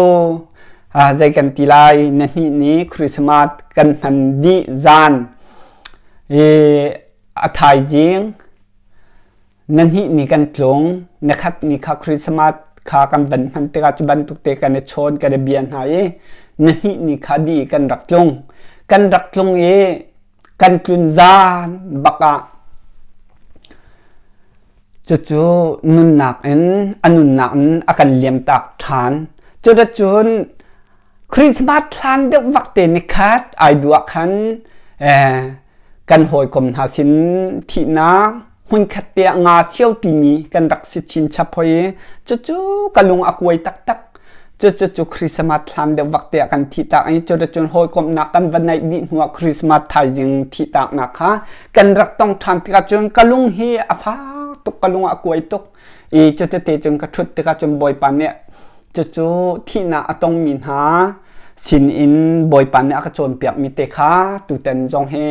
zei kan ti lai na hnih ni Christmas kan hman dih zan i a thaizing Na hnih ni kan tlung, na khat ni kha Christmas kha kan van hman tikah cu bantuk te kan i chawn kan i bia hna i na hnih ni kha dih kan rak tlung. Kan rak tlung i kan tlun zan bak ah cucu nunnak in a nunnak in a kan liamtak ṭhan. Cuticun Christmas hlan deuh vak te ni khat ai duah khan eh, kan hawikom hna sin thihnak hmunkhat te ah nga sio timi kan rak si chinchap hoi i cucu ka lung a kuai taktak. Cucu cu Christmas thlan deuh vak te ah kan thih tak i cuticun hawikomhnak kan va neih dih hnu ah Christmas thaizing thih taknak kha kan rak tong ṭhan tikah cun ka lung hi a fak tuk ka lung a kuai tuk i cutete cun ka ṭhut tikah cun Bawipa nih cucu thihnak a tongmi hna. Sin in Bawipa nih a ka cawnpiakmi te kha tutan zong hi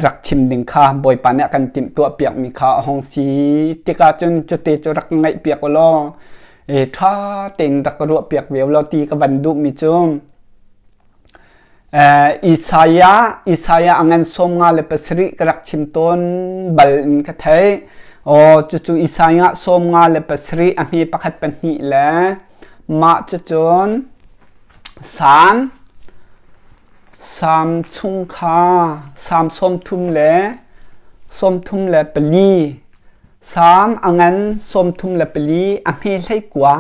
rak chim ding kha Bawipa nih a kan timhtuah piakmi kha a hung si tikah cun cute cu rak ngaihpiak u law ṭha tein rak ka ruahpiak ve u law ti ka van duhmi cu Isaiah Isaiah a ngan 57 ka rak chim tawn bal in ka theih. Aw cucu Isaiah 57 a hme pakhat pahnih le mah cucun Salm Salm chung kha Salm 34 Salm a ngan 34 a hme hleikua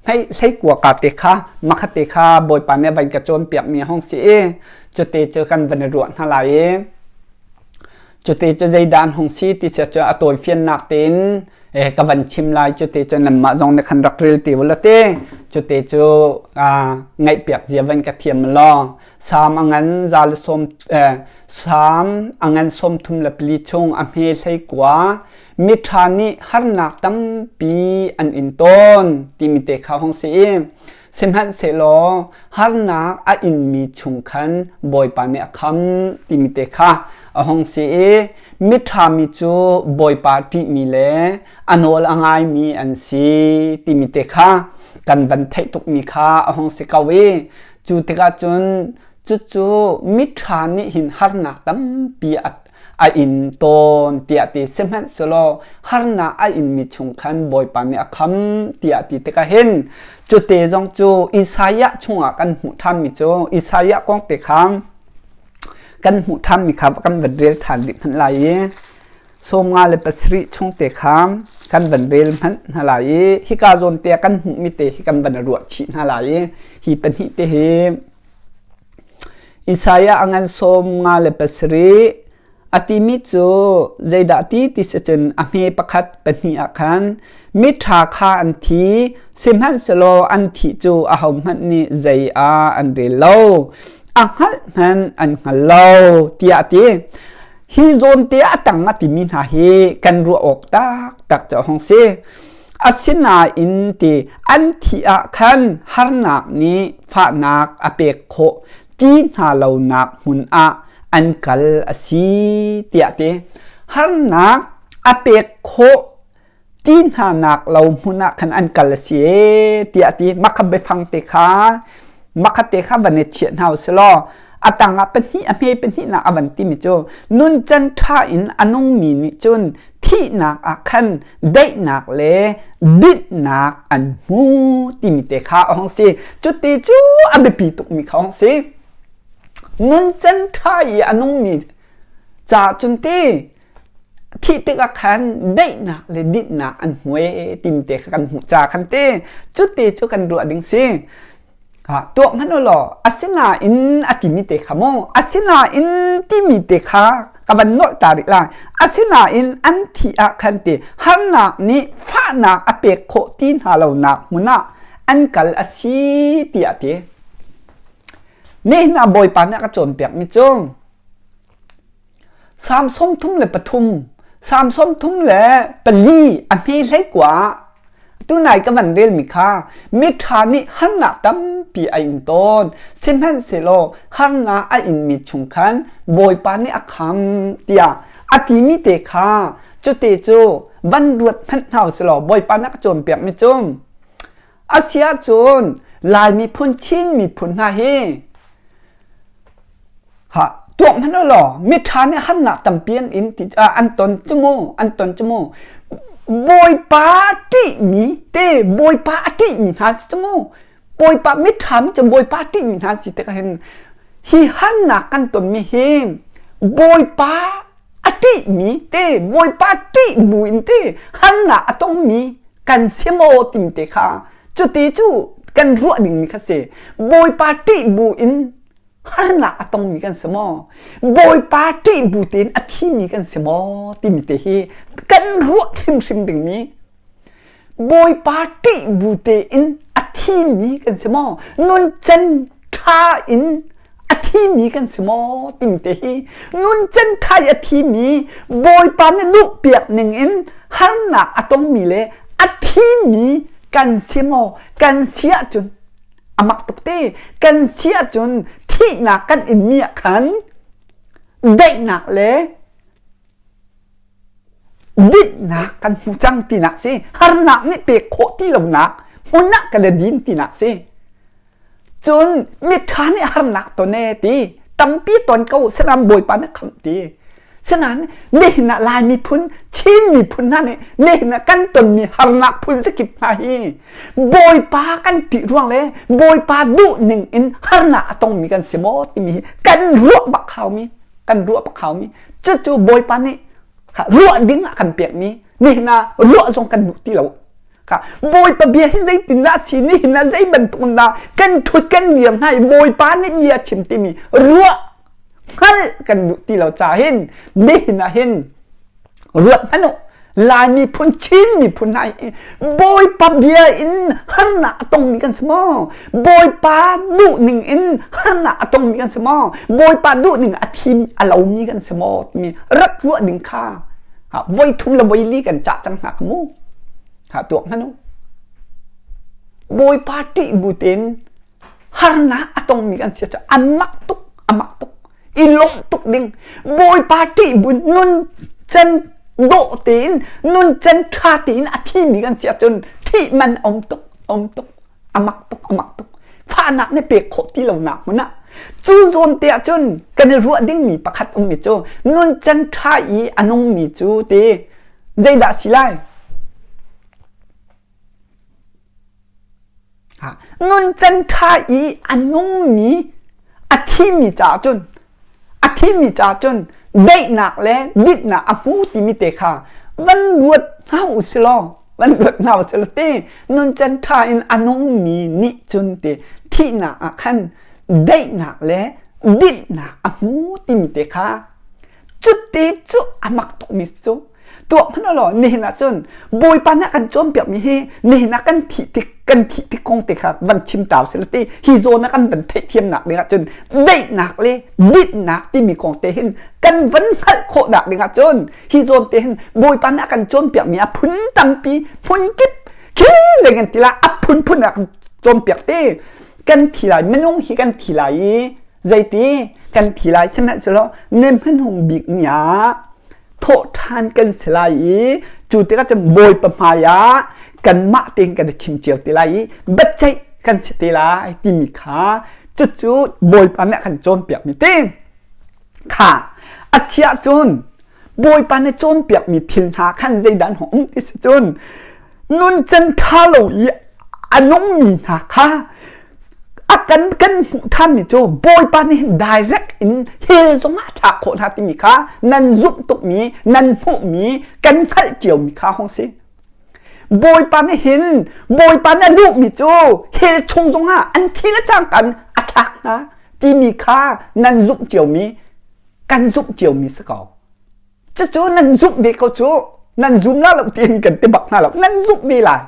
hleikua ka te kha makhat te kha Bawipa nih van ka cawnpiakmi hong si i cute cu kan van i ruah hna lai i cute cu zeidah an hung si ti sia cu a tawifiannak tein ka van chim lai cute cu nanmah zong nih khan rak rel te u law te cute cu ngaihpiak zia van ka thiam law Salm a ngan za le sawm Salm a ngan 34 chung a hme hleikua miṭha nih harnak tampi an in tawn timi te kha hung si i sihmanhsehlaw harnak a inmi chung khan Bawipa nih a kham timi te kha a hung si i miṭha mi cu Bawipa ṭihmi le a nawl a ngaimi an si timi te kha kan van theih tukmi kha a hung si ko i cu tikah cun cucu miṭha nih hin harnak tampi a a in tawn tiah ti sihmanhsehlaw harnak a inmi chung khan Bawipa nih a kham tiah ti tikah hin cute zong cu Isaiah chungah kan hmuh ṭhanmi cu Isaiah kong te kha kan hmuh ṭhanmi kha kan van rel ṭhan rih hmanh lai i 57 chung te kha kan van rel hmanh hna lai i hika zawn te kan hmuhmi te hi kan van ruah chih hna lai i hi pahnih te hi Isaiah a ngan 57 a timi cu zeidah ti ti si cun a hme pakhat pahnih ah khan miṭha kha an thi sihmanhsehlaw an thih cu ahohmanh nih zei ah an rel lo a hngalh hmanh an hngal lo tiah a ti. Hi zawn te a tang a timi hna hi kan ruah awk taktak cu a hung si. Asinain ti an thih ah khan harnak nih fahnak a pek khawh ti hna lonak hmun ah an kal a si tiah ti. Harnak a pek khawh ti hna nak lo hmun ah khan an kal a si ee tiah ti. Mah kha biafang te kha mah kha te kha van i chiah hna u sih law a tang ah pahnih a hme pahnih nak a van timi cu nuncan ṭha in a nungmi nih cun thihnak ah khan daihnak le dinhnak an hmu timi te kha a hung si. Cuti cu a biapi tukmi kha hung si. Nuncan ṭha i a nungmi ca cun ti thih tikah khan daihnak le dinhnak an hmu ee timi te kha kan hmuh ca khan ti. Cuti cu kan ruah ding si. Tuah hmanh u law asinain a timi te kha mu asinain timi te kha ka van nolh ta rih lai asinain an thih ah khan ti harnak nih fahnak a pek khawh ti hna lonak hmun ah an kal a si tiah a ti. Nihin ah Bawipa nih a ka cawnpiakmi cu Salm 33, Salm 34 a hme hleikua ah tunai ka van relmi kha miṭha nih harnak tampi a in tawn. Sihmanhsehlaw harnak a inmi chung khan Bawipa nih a kham tiah a timi te kha cute cu van ruat hmanh hna u silaw Bawipa nih a ka cawnpiakmi cu a si ahcun Lai miphun Chin miphun hna hi Tuak hmanh u law miṭha nih harnak tampi an in ti an ton cu mu an ton cu mu Bawipa ṭihmi te Bawipa a ṭihmi hna si cu mu Bawipa miṭha mi cu Bawipa a ṭihmi hna si tikah hin hi harnak kan tonmi hi Bawipa a ṭihmi te Bawipa ṭih bu in te harnak a tongmi kan si maw timi te kha cuti cu kan ruah dingmi kha si Bawipa ṭih bu in harnak a tongmi kan si maw Bawipa ṭih bu tein a thimi kan si maw timi te hi kan ruah hrimhrim dingmi Bawipa ṭih bu tein a thimi kan si maw nuncan ṭha in a thimi kan si maw timi te hi nuncan ṭha i a thimi Bawipa nih duhpiak ning in harnak a tongmi le a thimi kan si maw kan si ahcun. A mak tuk te. Kan si ahcun thihnak kan inmi ah khan daihnak le dinhnak kan hmu cang tinak si. Harnak nih pek khawh ti lonak hmun ah kan i din tinak si. Cun miṭha nih harnak ton e ti tampi ton ko sinain Bawipa nih khamh ti. Sinain nihin ah Lai miphun, Chin miphun hna nih nihin ah kan tonmi harnak phun zakip hna hi Bawipa kan ṭih ruang le Bawipa duh ning in harnak a tongmi kan si maw timi hi kan ruah bak haumi kan ruah bak haumi cucu Bawipa nih ruah ding ah kan pekmi nihin ah ruah zong kan duh ti lo. Bawipa bia hi zeitindah a si nihin ah zei bantuk in dah kan ṭhut kan dir hna i Bawipa nih bia a chim timi ruah hngalh kan duh ti lo caah hin nihin ah hin ruat hmanh u Lai miphun Chin miphun hna hi Bawipa bia in harnak a tongmi kan si maw Bawipa duhning in harnak a tongmi kan si maw Bawipa duhning a thim a lomi kan si maw timi rak ruah ding kha voi thum le voi li kan cah cang hna kha mu ha tuak hmanh u Bawipa ṭih bu tein harnak a tongmi kan si cu a mak tuk a mak tuk i lawmh tuk ding Bawipa ṭih bu nun can dawh tein nun can ṭha tein a thimi kan si ahcun thih man a um tuk a um tuk a mak tuk a mak tuk fahnak nih pek khawh ti lonak hmun ah cu zawn te ah cun kan i ruah dingmi pakhat ummi cu nuncan ṭha i a nungmi cu ti zeidah si lai nuncan ṭha i a nungmi a thimi caah cun A thimi caah cun daihnak le dinhnak a hmu timi te kha van ruat hna u si law van ruat hna u si law ti nuncan ṭha in a nungmi nih cun ti thihnak ah khan daihnak le dinhnak a hmu timi te kha cuti cu a mak tukmi cu tuah hmanh law nihin ah cun Bawipa nih a kan cawnpiakmi hi nihin ah kan thih tik kan thih tik kong te kha van chim ta usih ti hi zawn ah kan van theihthiamnak ding ah cun daihnak le dinhnak timi kong te hin kan van hngalh khawhnak ding ah cun hi zawn te hin Bawipa nih a kan cawnpiakmi a phun tampi phun kip khi zei kan ti la a phunphun a kan cawnpiak te kan thi lai minung hi kan thi lai i zeiti kan thi lai sihmanhsehlaw ne hmanhung bik ni ah thawh ṭhan kan si lai i cu tikah cun Bawipa hmaiah kanmah tein kan i chim cio te lai i biaceih kan si te lai timi kha cucu Bawipa nih a kan cawnpiakmi te kha a si ahcun Bawipa nih cawnpiakmi thil hna khan zeidah an hung um ti si cun nuncan ṭha lo i a nungmi hna kha a kan kan hmuh ṭhanmi cu Bawipa nih direct in hell zongah thlak khawh hna timi kha nan zumh tukmi nan hmuhmi kan hngalh ciomi kha hung si. Bawipa nih hin Bawipa nih a duhmi cu hell chung zongah an thi le cangka in a thlak hna timi kha nan zumh ciomi kan zumh ciomi si ko. Cucu nan zumh ve ko cu. Nan zum la lo tiin kan ti bak hna lo. Nan zumh ve lai.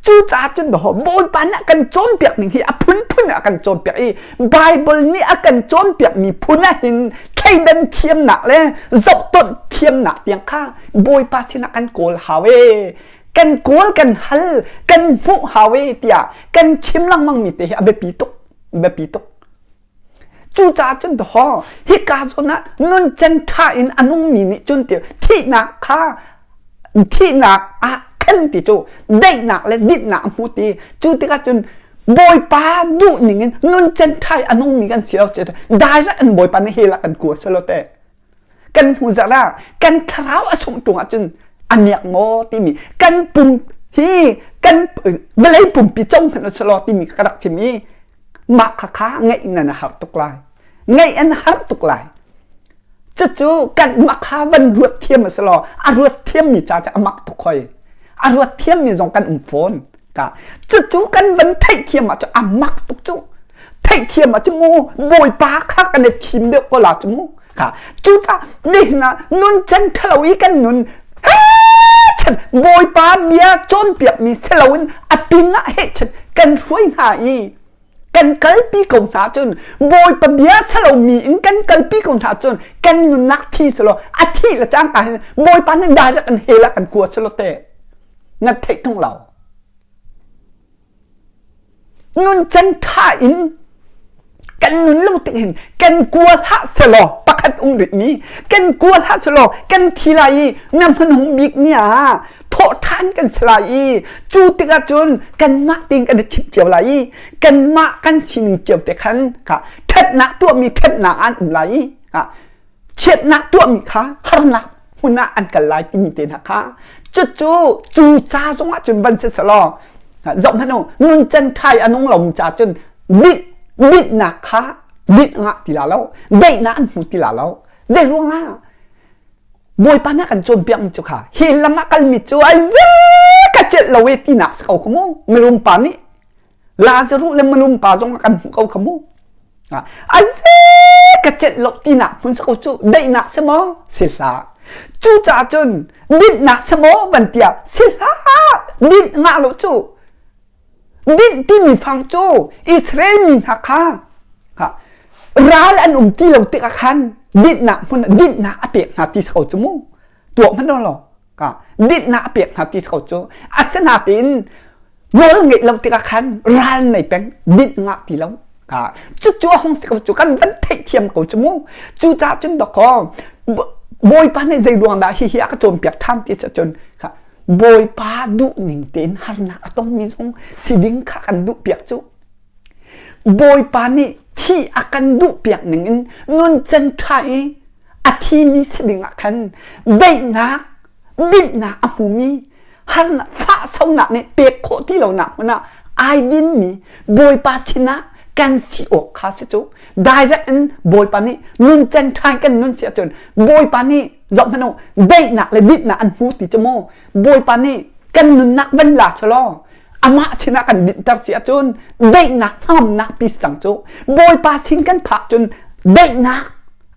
Cucaah cun daw Bawipa nih a kan cawnpiak ning hi a phunphun a kan cawnpiak i Bible nih a kan cawnpiak mi phun ah hin thleidan thiamnak le zohtonh thiamnak tiang kha Bawipa sinah kan kawl hau ee. Kan kawl kan hal kan hmuh hau ee tiah kan chim lengmang mi te hi a biapi tuk biapi tuk. Cucaah cun dawh hika zawn ah nuncan ṭha in a nungmi nih cun ti thihnak kha thihnak ah khan ti cu daihnak le dinhnak a hmu ti cu tikah cun Bawipa duh ning in nuncan ṭha i a nungmi kan si lo si direct an Bawipa nih hell ah kan kua si lo teh kan hnu zarh ah kan thlarau a sungh ṭung ahcun a miak maw timi kan pum hi kan vawlei pumpi co hmanh u law timi ka rak chim i mah khakha ngeih nan a har tuk lai ngeih an har tuk lai cucu kan mah kha van ruat thiam a si law a ruat thiammi ca cu a mak tuk hoi a ruat thiammi zong kan um fawn ka cucu kan van theihthiam ah cu a mak tuk cu theihthiam ah cu mu bawipa kha kan i thim deuh ko la cu mu kha cucaah nihin ah nun can ṭhalo i kan nun chan bawipa bia cawnpiakmi si loin a ping ah heh chan kan hruai hna i kan kalpi ko hna cun bawipa bia salomi in kan kalpi ko hna cun kan nunnak thi selaw a thih le cangka hin bawipa nih direct an hell ah kan kua selaw te na theih tung lo. Nuncan ṭha in kan nun lo tik hin kan kua hlah selaw pakhat um rih mi kan kua hlah selaw kan thi lai i na hmanung bik ni ah thawh ṭhan kan si lai i cu tikah cun kanmah tein kan i chimh cio lai i kanmah kan sining cio te khan kha ṭhatnak tuahmi ṭhatnak an um lai i chiatnak tuahmi kha harnak hmun ah an kal lai timi te hna kha cucu cu ca zongah cun van si selaw zoh hmanh u nuncan ṭhai a nung lomi ca cun dinh dinhnak kha dinh ngah ti la lo daihnak an hmu ti la lo zei ruangah Bawipa nih a kan cawnpiakmi cu kha hi lam ah kalmi cu ai ve ka celh lo e tinak si ko kha mu mirum pa nih Lazaruh le mirum pa zong a kan hmuh ko kha mu aze ka celh lo tinak hmun si ko cu daihnak si maw si hlah cucaah cun dinhnak si maw van tiah si hlah dinh ngah lo cu Dinh timi fang cu Israel mi hna kha ral an um ti lo tikah khan dinhnak hmun dinhnak a pek hna ti si ko cu mu tuah hmanh lo ka dinhnak a pek hna ti si ko cu asinain nawl ngeih lo tikah khan ral nei peng dinh ngah ti lo ka cucu a hung si ko cu kan van theihthiam ko cu mu cucaah cun dakaw Bawipa nih zei ruang dah hihi a ka cawnpiak ṭhan ti si cun Bawipa duhning tein harnak a tongmi zong si ding kha kan duhpiak cu. Bawipa nih thi a kan duhpiak ning in nuncan ṭha i a thimi si ding ah khan daihnak, dinhnak a hmumi, harnak, fahsonak nih pek khawh ti lonak hmun ah ai dinmi Bawipa sinah kan si awk kha si cu. Direct in Bawipa nih nuncan ṭha in kan nun si ahcun Bawipa nih zoh hmanh u daihnak le dinhnak an hmu ti cu mu Bawipa nih kan nunnak van la selaw amah sinah kan dinhter si ahcun daihnak hnangamnak pi si cang cu Bawipa sin kan phak cun daihnak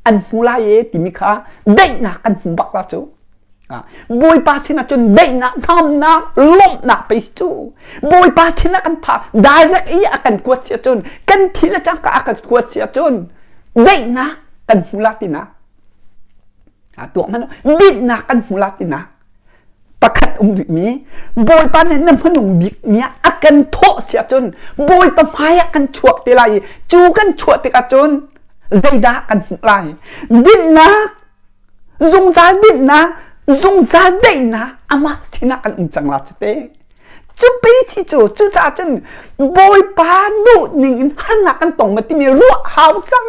an hmu lai e timi kha daihnak kan hmu bak la cu Bawipa sinah cun daihnak hnangamnak lawmhnak pe si cu Bawipa sinah kan phak direct i a kan kuat si ahcun kan thi le cangka a kan kuat si ahcun daihnak kan hmu la tinak tuah hmanh dinhnak kan hmu la tinak pakhat um rihmi Bawipa nih na hmanung bik ni ah a kan thawh si ahcun Bawipa hmai ah kan chuak te lai i cu kan chuah tikah cun zeidah kan hmuh lai dinhnak zungzal dinhnak zungzal daihnak amah sinah kan um cang la cu te Cu si cu cucaah cun Bawipa duh ning in harnak kan tong ma timi ruah hau cang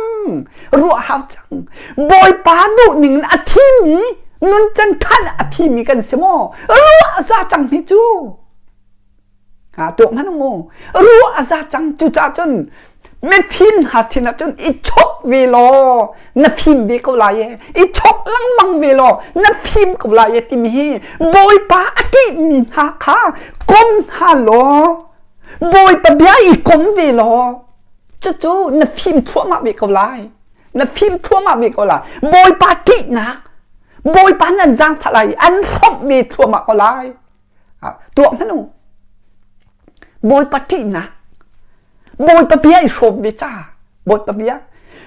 ruah hau cang Bawipa duh ning in a thimi nuncan than a thimi kan si maw ruah za cang hi cu ha tuah hmanh mu ruah za cang cucaah cun mifim hna sinah cun i chok ve law na fim ve ko lai e i chok lengmang ve law na fim ko lai e timi hi bawipa a ṭihmi hna kha kom hna law bawipa bia i kom ve law cucu na fim thluahmah ve ko lai na fim thluahmah ve ko lai bawipa ṭihnak bawipa nan zaangfah lai an hrawmh ve thluahmah ko lai tuah hmanh u bawipa ṭihnak bawipa bia i hrawm ve ca bawipa bia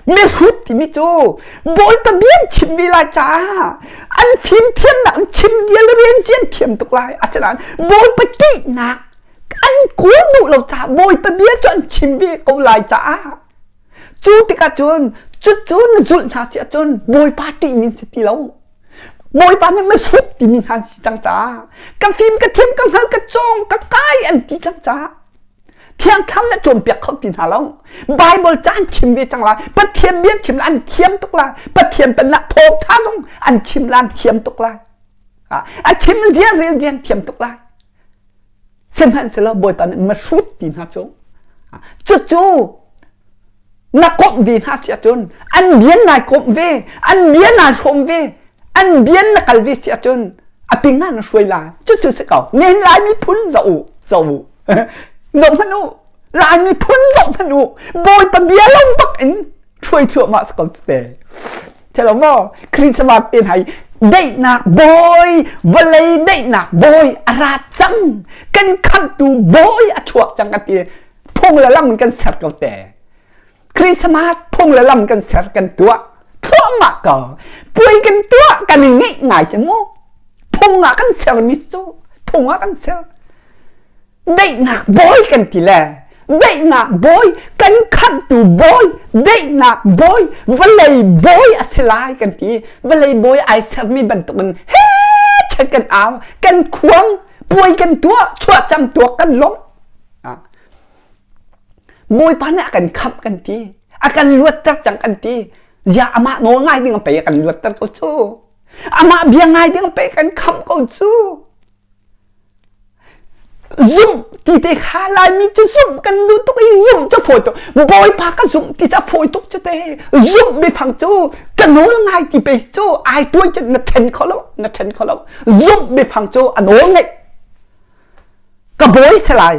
mihrut timi cu bawipa bia an chim ve lai caah an fimthiamnak an chim vial rian ci an thiam tuk lai asinain bawipa ṭihnak an kawl duh lo caah bawipa bia cu an chim ve ko lai caah cu tikah cun cucu na zulh hna si ahcun bawipa ṭihmi si ti lo Bawipa nih mihrut timi hna si cang caah ka fim ka thiam ka hngal ka cawng ka kai an ti cang caah thiangthlam na cawnpiak kho ti hna lo Bible ca an chim ve cang lai Pathian bia chim an thiam tuk lai Pathian pennak thawngtha zong an chim la an thiam tuk lai a chim zia rel zia an thiam tuk lai Sihmanhsehlaw Bawipa nih mihrut ti hna cu cucu na komh ve hna si ahcun an bian nai komh ve an bia naa hrawm ve an bian na kal ve si ahcun a ping ah na hruai lai cucu si ko nihin Lai miphun zoh u zoh u zoh hmanh u Lai miphun zoh hmanh u Bawipa bia lo bak in hruai thluahmah si ko cu te Thelo maw Christmas te hna daihnak bawi vawlei daihnak bawi a ra cang kan khamhtu bawi a chuak cang kan ti phung le lam kan ser ko te Christmas phung le lam kan ser kan tuah thluahmah ko puai kan tuah kan i ngeih ngai cu mu phung ah kan ser mi cu phung ah kan ser daihnak bawi kan ti le. Daihnak bawi, kan khamhtu bawi, daihnak bawi, vawlei bawi a si lai kan ti. Vawlei bawi ai sermi bantukin he chet kan au, kan khuang, puai kan tuah, chuahcam tuak kan lawmh. Bawipa nih a kan khamh kan ti. A kan luatter cang kan ti. Ziah amah nawl ngai ding pei a kan luatter ko cu. Amah bia ngai ding pei kan khamh ko cu. Zumh ti te kha Laimi cu zumh kan duh tuk i zumh cu fawi tuk. Bawipa ka zumh ti cu fawi tuk cu te. Zumh biafang cu ka nawl ngai ti pe cu ai tuai cu na ṭhen kho lo, na ṭhen kho lo. Zumh biafang cu a nawl ngeih. Ka bawi si lai.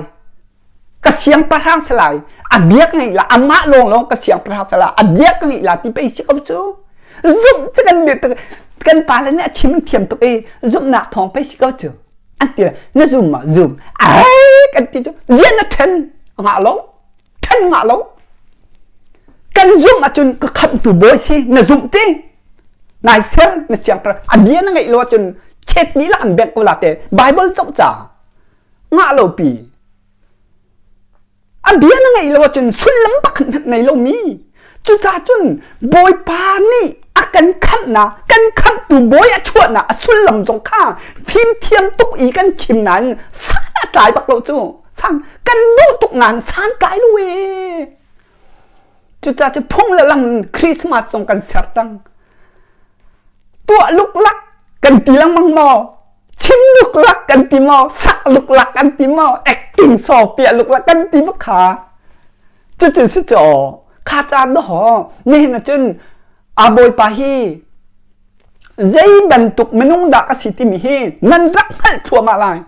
Ka siangpahrang si lai. A bia ka ngeih la, amah lawnglawng ka siangpahrang si lai. A bia ka ngeih la ti pei si ko cu. Zumh cu kan kan pale nih a chim thiam tuk i zumhnak thawng pei si ko cu. An ti na zum ma zum. Ai kan ti cu zian na ṭhen ngah lo. Ṭhen ngah lo. Kan zumh ahcun ka khamhtu bawi si na zumh ti. Nai sel na siangpahrang a bia na ngeih lo ahcun chet ni lah an bengh ko la te Bible zoh ca ngah lo pi a bia na ngeih lo ahcun sullam pakhat hmanh nei lomi cucaah cun Bawipa nih a kan khamhnak kan khamhtu bawi a chuahnak a sullam zong kha fimthiam tuk i kan chim nain san a tlai bak lo cu san kan duh tuk nain san tlai lo ee cucaah cu phung le lam Christmas zong kan ser cang tuah luklak kan ti lengmang maw chim luklak kan ti maw sak luklak kan ti maw acting saw piah luklak kan ti bak kha cucu si caw kha ca do nihin ahcun a bawipa hi zei bantuk minung dah ka si timi hi nan rak hngalh thluahmah lai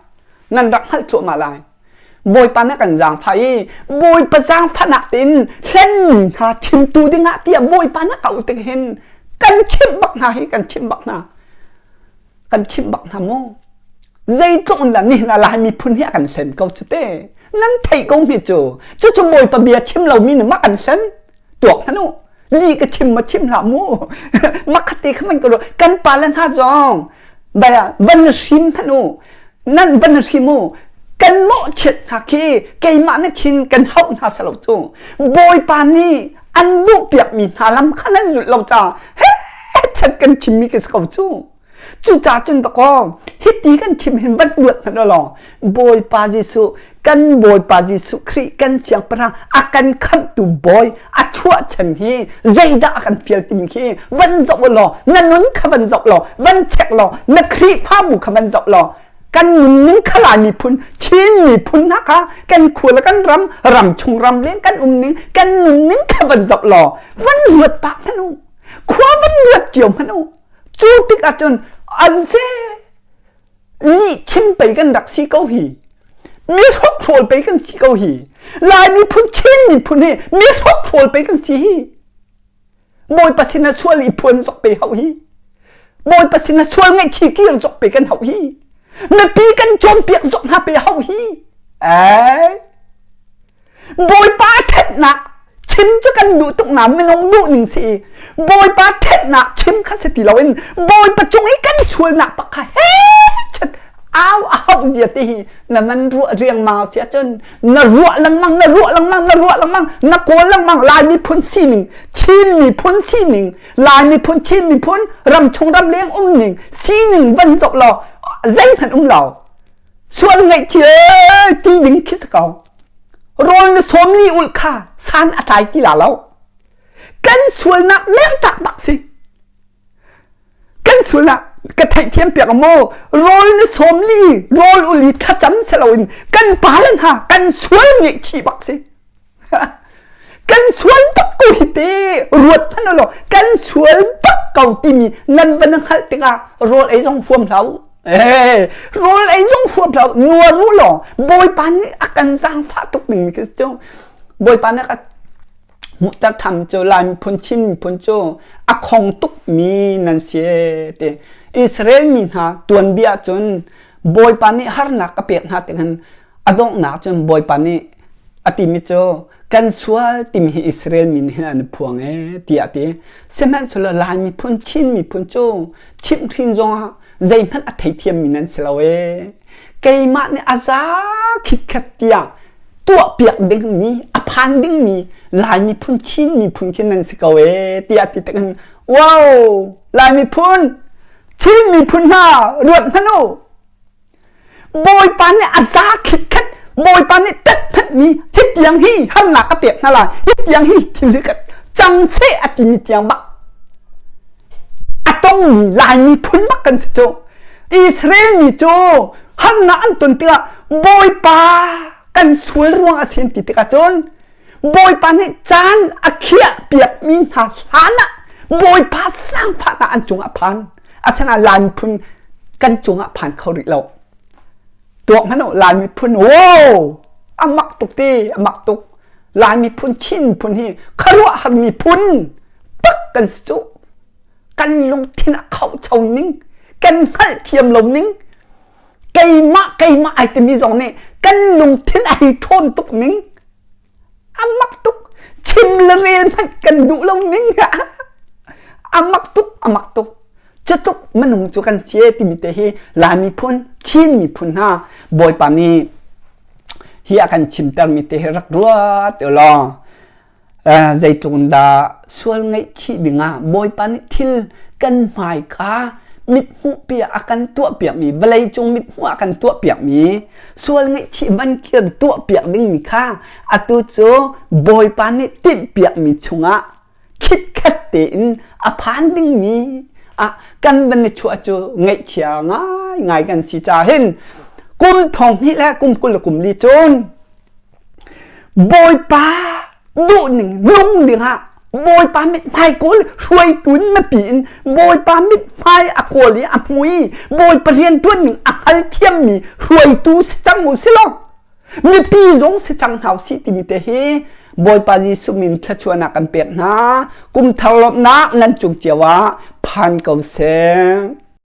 nan rak hngalh thluahmah lai Bawipa na kan zaangfah i Bawipa zaangfahnak tein hlenmi hna chimtu dingah tiah Bawipa na kauh tik hin kan chimh bak hna hi kan chimh bak hna kan chimh bak hna mu zeitluk in dah nihin ah Lai miphun hi a kan hlen ko cu te nan theih ko hme cu cucu Bawipa bia chim lomi nih mak an hlen tuak hmanh u li ka chim ma chim hlah mu makhate kha man ka ruah kan pa le hna zong baya van hrim hmanh u nan van hrim u kan mawhchiat hna khi keimah na khin kan hauh hna salo cu bawipa nih an duh piakmi hna lam kha nan zulh lo ca he chat kan chimmi ka si ko cu Cucaah cun dakaw hiti kan chim hin van luat hmanh law Bawipa Jesuh kan Bawipa Jesuh Khrih kan siangpahrang a kan khamhtu bawi a chuah chan hi zeidah a kan fial timi khi van zoh law na nun kha van zoh law van check law na Khrihfabu kha van zoh law kan nunning kha Lai miphun Chin miphun hna kha kan khua le kan ram ram chung ram leng kan um ning kan nunning kha van zoh law van ruat pah hmanh u khua van ruat cio hmanh u Cu tik ahcun aze lih chim pei kan rak si ko hi. Mi hrokhrawl pei kan si ko hi. Lai miphun Chin miphun hi mi hrokhrawl pei kan si hi. Bawipa sin ah sual i phuan zok pe hau hi. Bawipa sin ah sual ngaihchih kir zok pe kan hau hi. Mipi kan cawnpiak zok hna pe hau hi. Ai. Bawipa ṭhatnak chim cu kan duh tuk na minung duh ning si Bawipa ṭhatnak chim kha si ti loin Bawipa cung i kan sualnak pak kha he chat au a hauh zia ti hi na man ruah riangmang si ahcun na ruah lengmang na ruah lengmang na ruah lengmang na kawl lengmang Lai miphun sining Chin miphun sining Lai miphun Chin miphun ramchung ramleng um ning sining van zoh law zeihmanh um lo sual ngaihchia ti ding khi si ko rawl na sawm li ulh kha san a tlai ti la lo kan sualnak mertak bak si kan sualnak ka theihthiam piak maw rawl na sawm li rawl uli thlacam si loin kan pa le hna kan sual ngaihchih bak si kan sual bak ko hi te ruat hmanh law kan sual bak ko timi nan van hngalh tikah rawl ei zong huam hlah u eh rawl ei zong huam hlah u nuar u law bawipa nih a kan zaangfah tuk ding mi cu bawipa nih a hmuhter tham cu lai miphun Chin miphun cu a khong tuk mi nan si te Israel mi hna tuanbia cun bawipa nih harnak a pek hna tik hin A donghnak cun Bawipa nih a timi cu kan sual timi hi Israel mi nih hin an i phuang ee tiah a ti. Sihmanhsehlaw Lai miphun, Chin miphun cu chimhhrin zongah zeihmanh a theithiammi nan si lo ee. Keimah nih a za khitkhat tiah tuahpiak dingmi a phan dingmi Lai miphun Chin miphun khi nan si ko ee tiah ti tik in wow Lai miphun Chin miphun hna ruat hmanh u Bawipa nih a za khitkhet Bawipa nih tet mi hi tiang hi harnak a pek hna lai hi tiang hi thil hi cang seh a timi tiang bak a tongmi Lai miphun bak kan si cu Israel mi cu harnak an ton tikah Bawipa kan sual ruang a si an ti tikah cun Bawipa nih caan a khiah piakmi hna hlan ah Bawipa sangfahnak an cungah phan asinain Lai miphun kan cungah phan kho rih lo tuak hmanh u Lai miphun wow a mak tuk ti a mak tuk Lai miphun Chin miphun hi khuaruahhar miphun bak kan si cu kan lungthin a khohcho ning kan hngalhthiam lo ning keimah keimah ai timi zong nih kan lungthin a hei ṭhawn tuk ning a mak tuk chim le rel hmanh kan duh lo ning a mak tuk a mak tuk cutuk minung cu kan si timi te hi Lai miphun Chin miphun hna Bawipa nih hi a kan chimtermi te hi rak ruat law zeitluk in dah sual ngaihchih dingah Bawipa nih thil kan hmaika mithmuh piak a kan tuahpiakmi vawleicung mithmuh a kan tuahpiakmi sual ngaihchih van kir tuahpiak dingmi kha atu cu Bawipa nih timhpiakmi chungah khitkhat tein a phan dingmi ah kan van i chuah cu ngaihchia ngaingai kan si ca hin kum thong hnih le kum 20 le kum li cun Bawipa duhning nung dingah Bawipa mithmai kawl hruaitu in mipi in Bawipa mithmai a kawl i a hmu i Bawipa rianṭuan ning a hngalthiammi hruaitu si cang u si law mipi zong si cang hna usih timi te hi Bawipa Jesuh min thluachuahnak kan pek hna. Kum thar lawmhnak nan cung cio ah phan ko seh.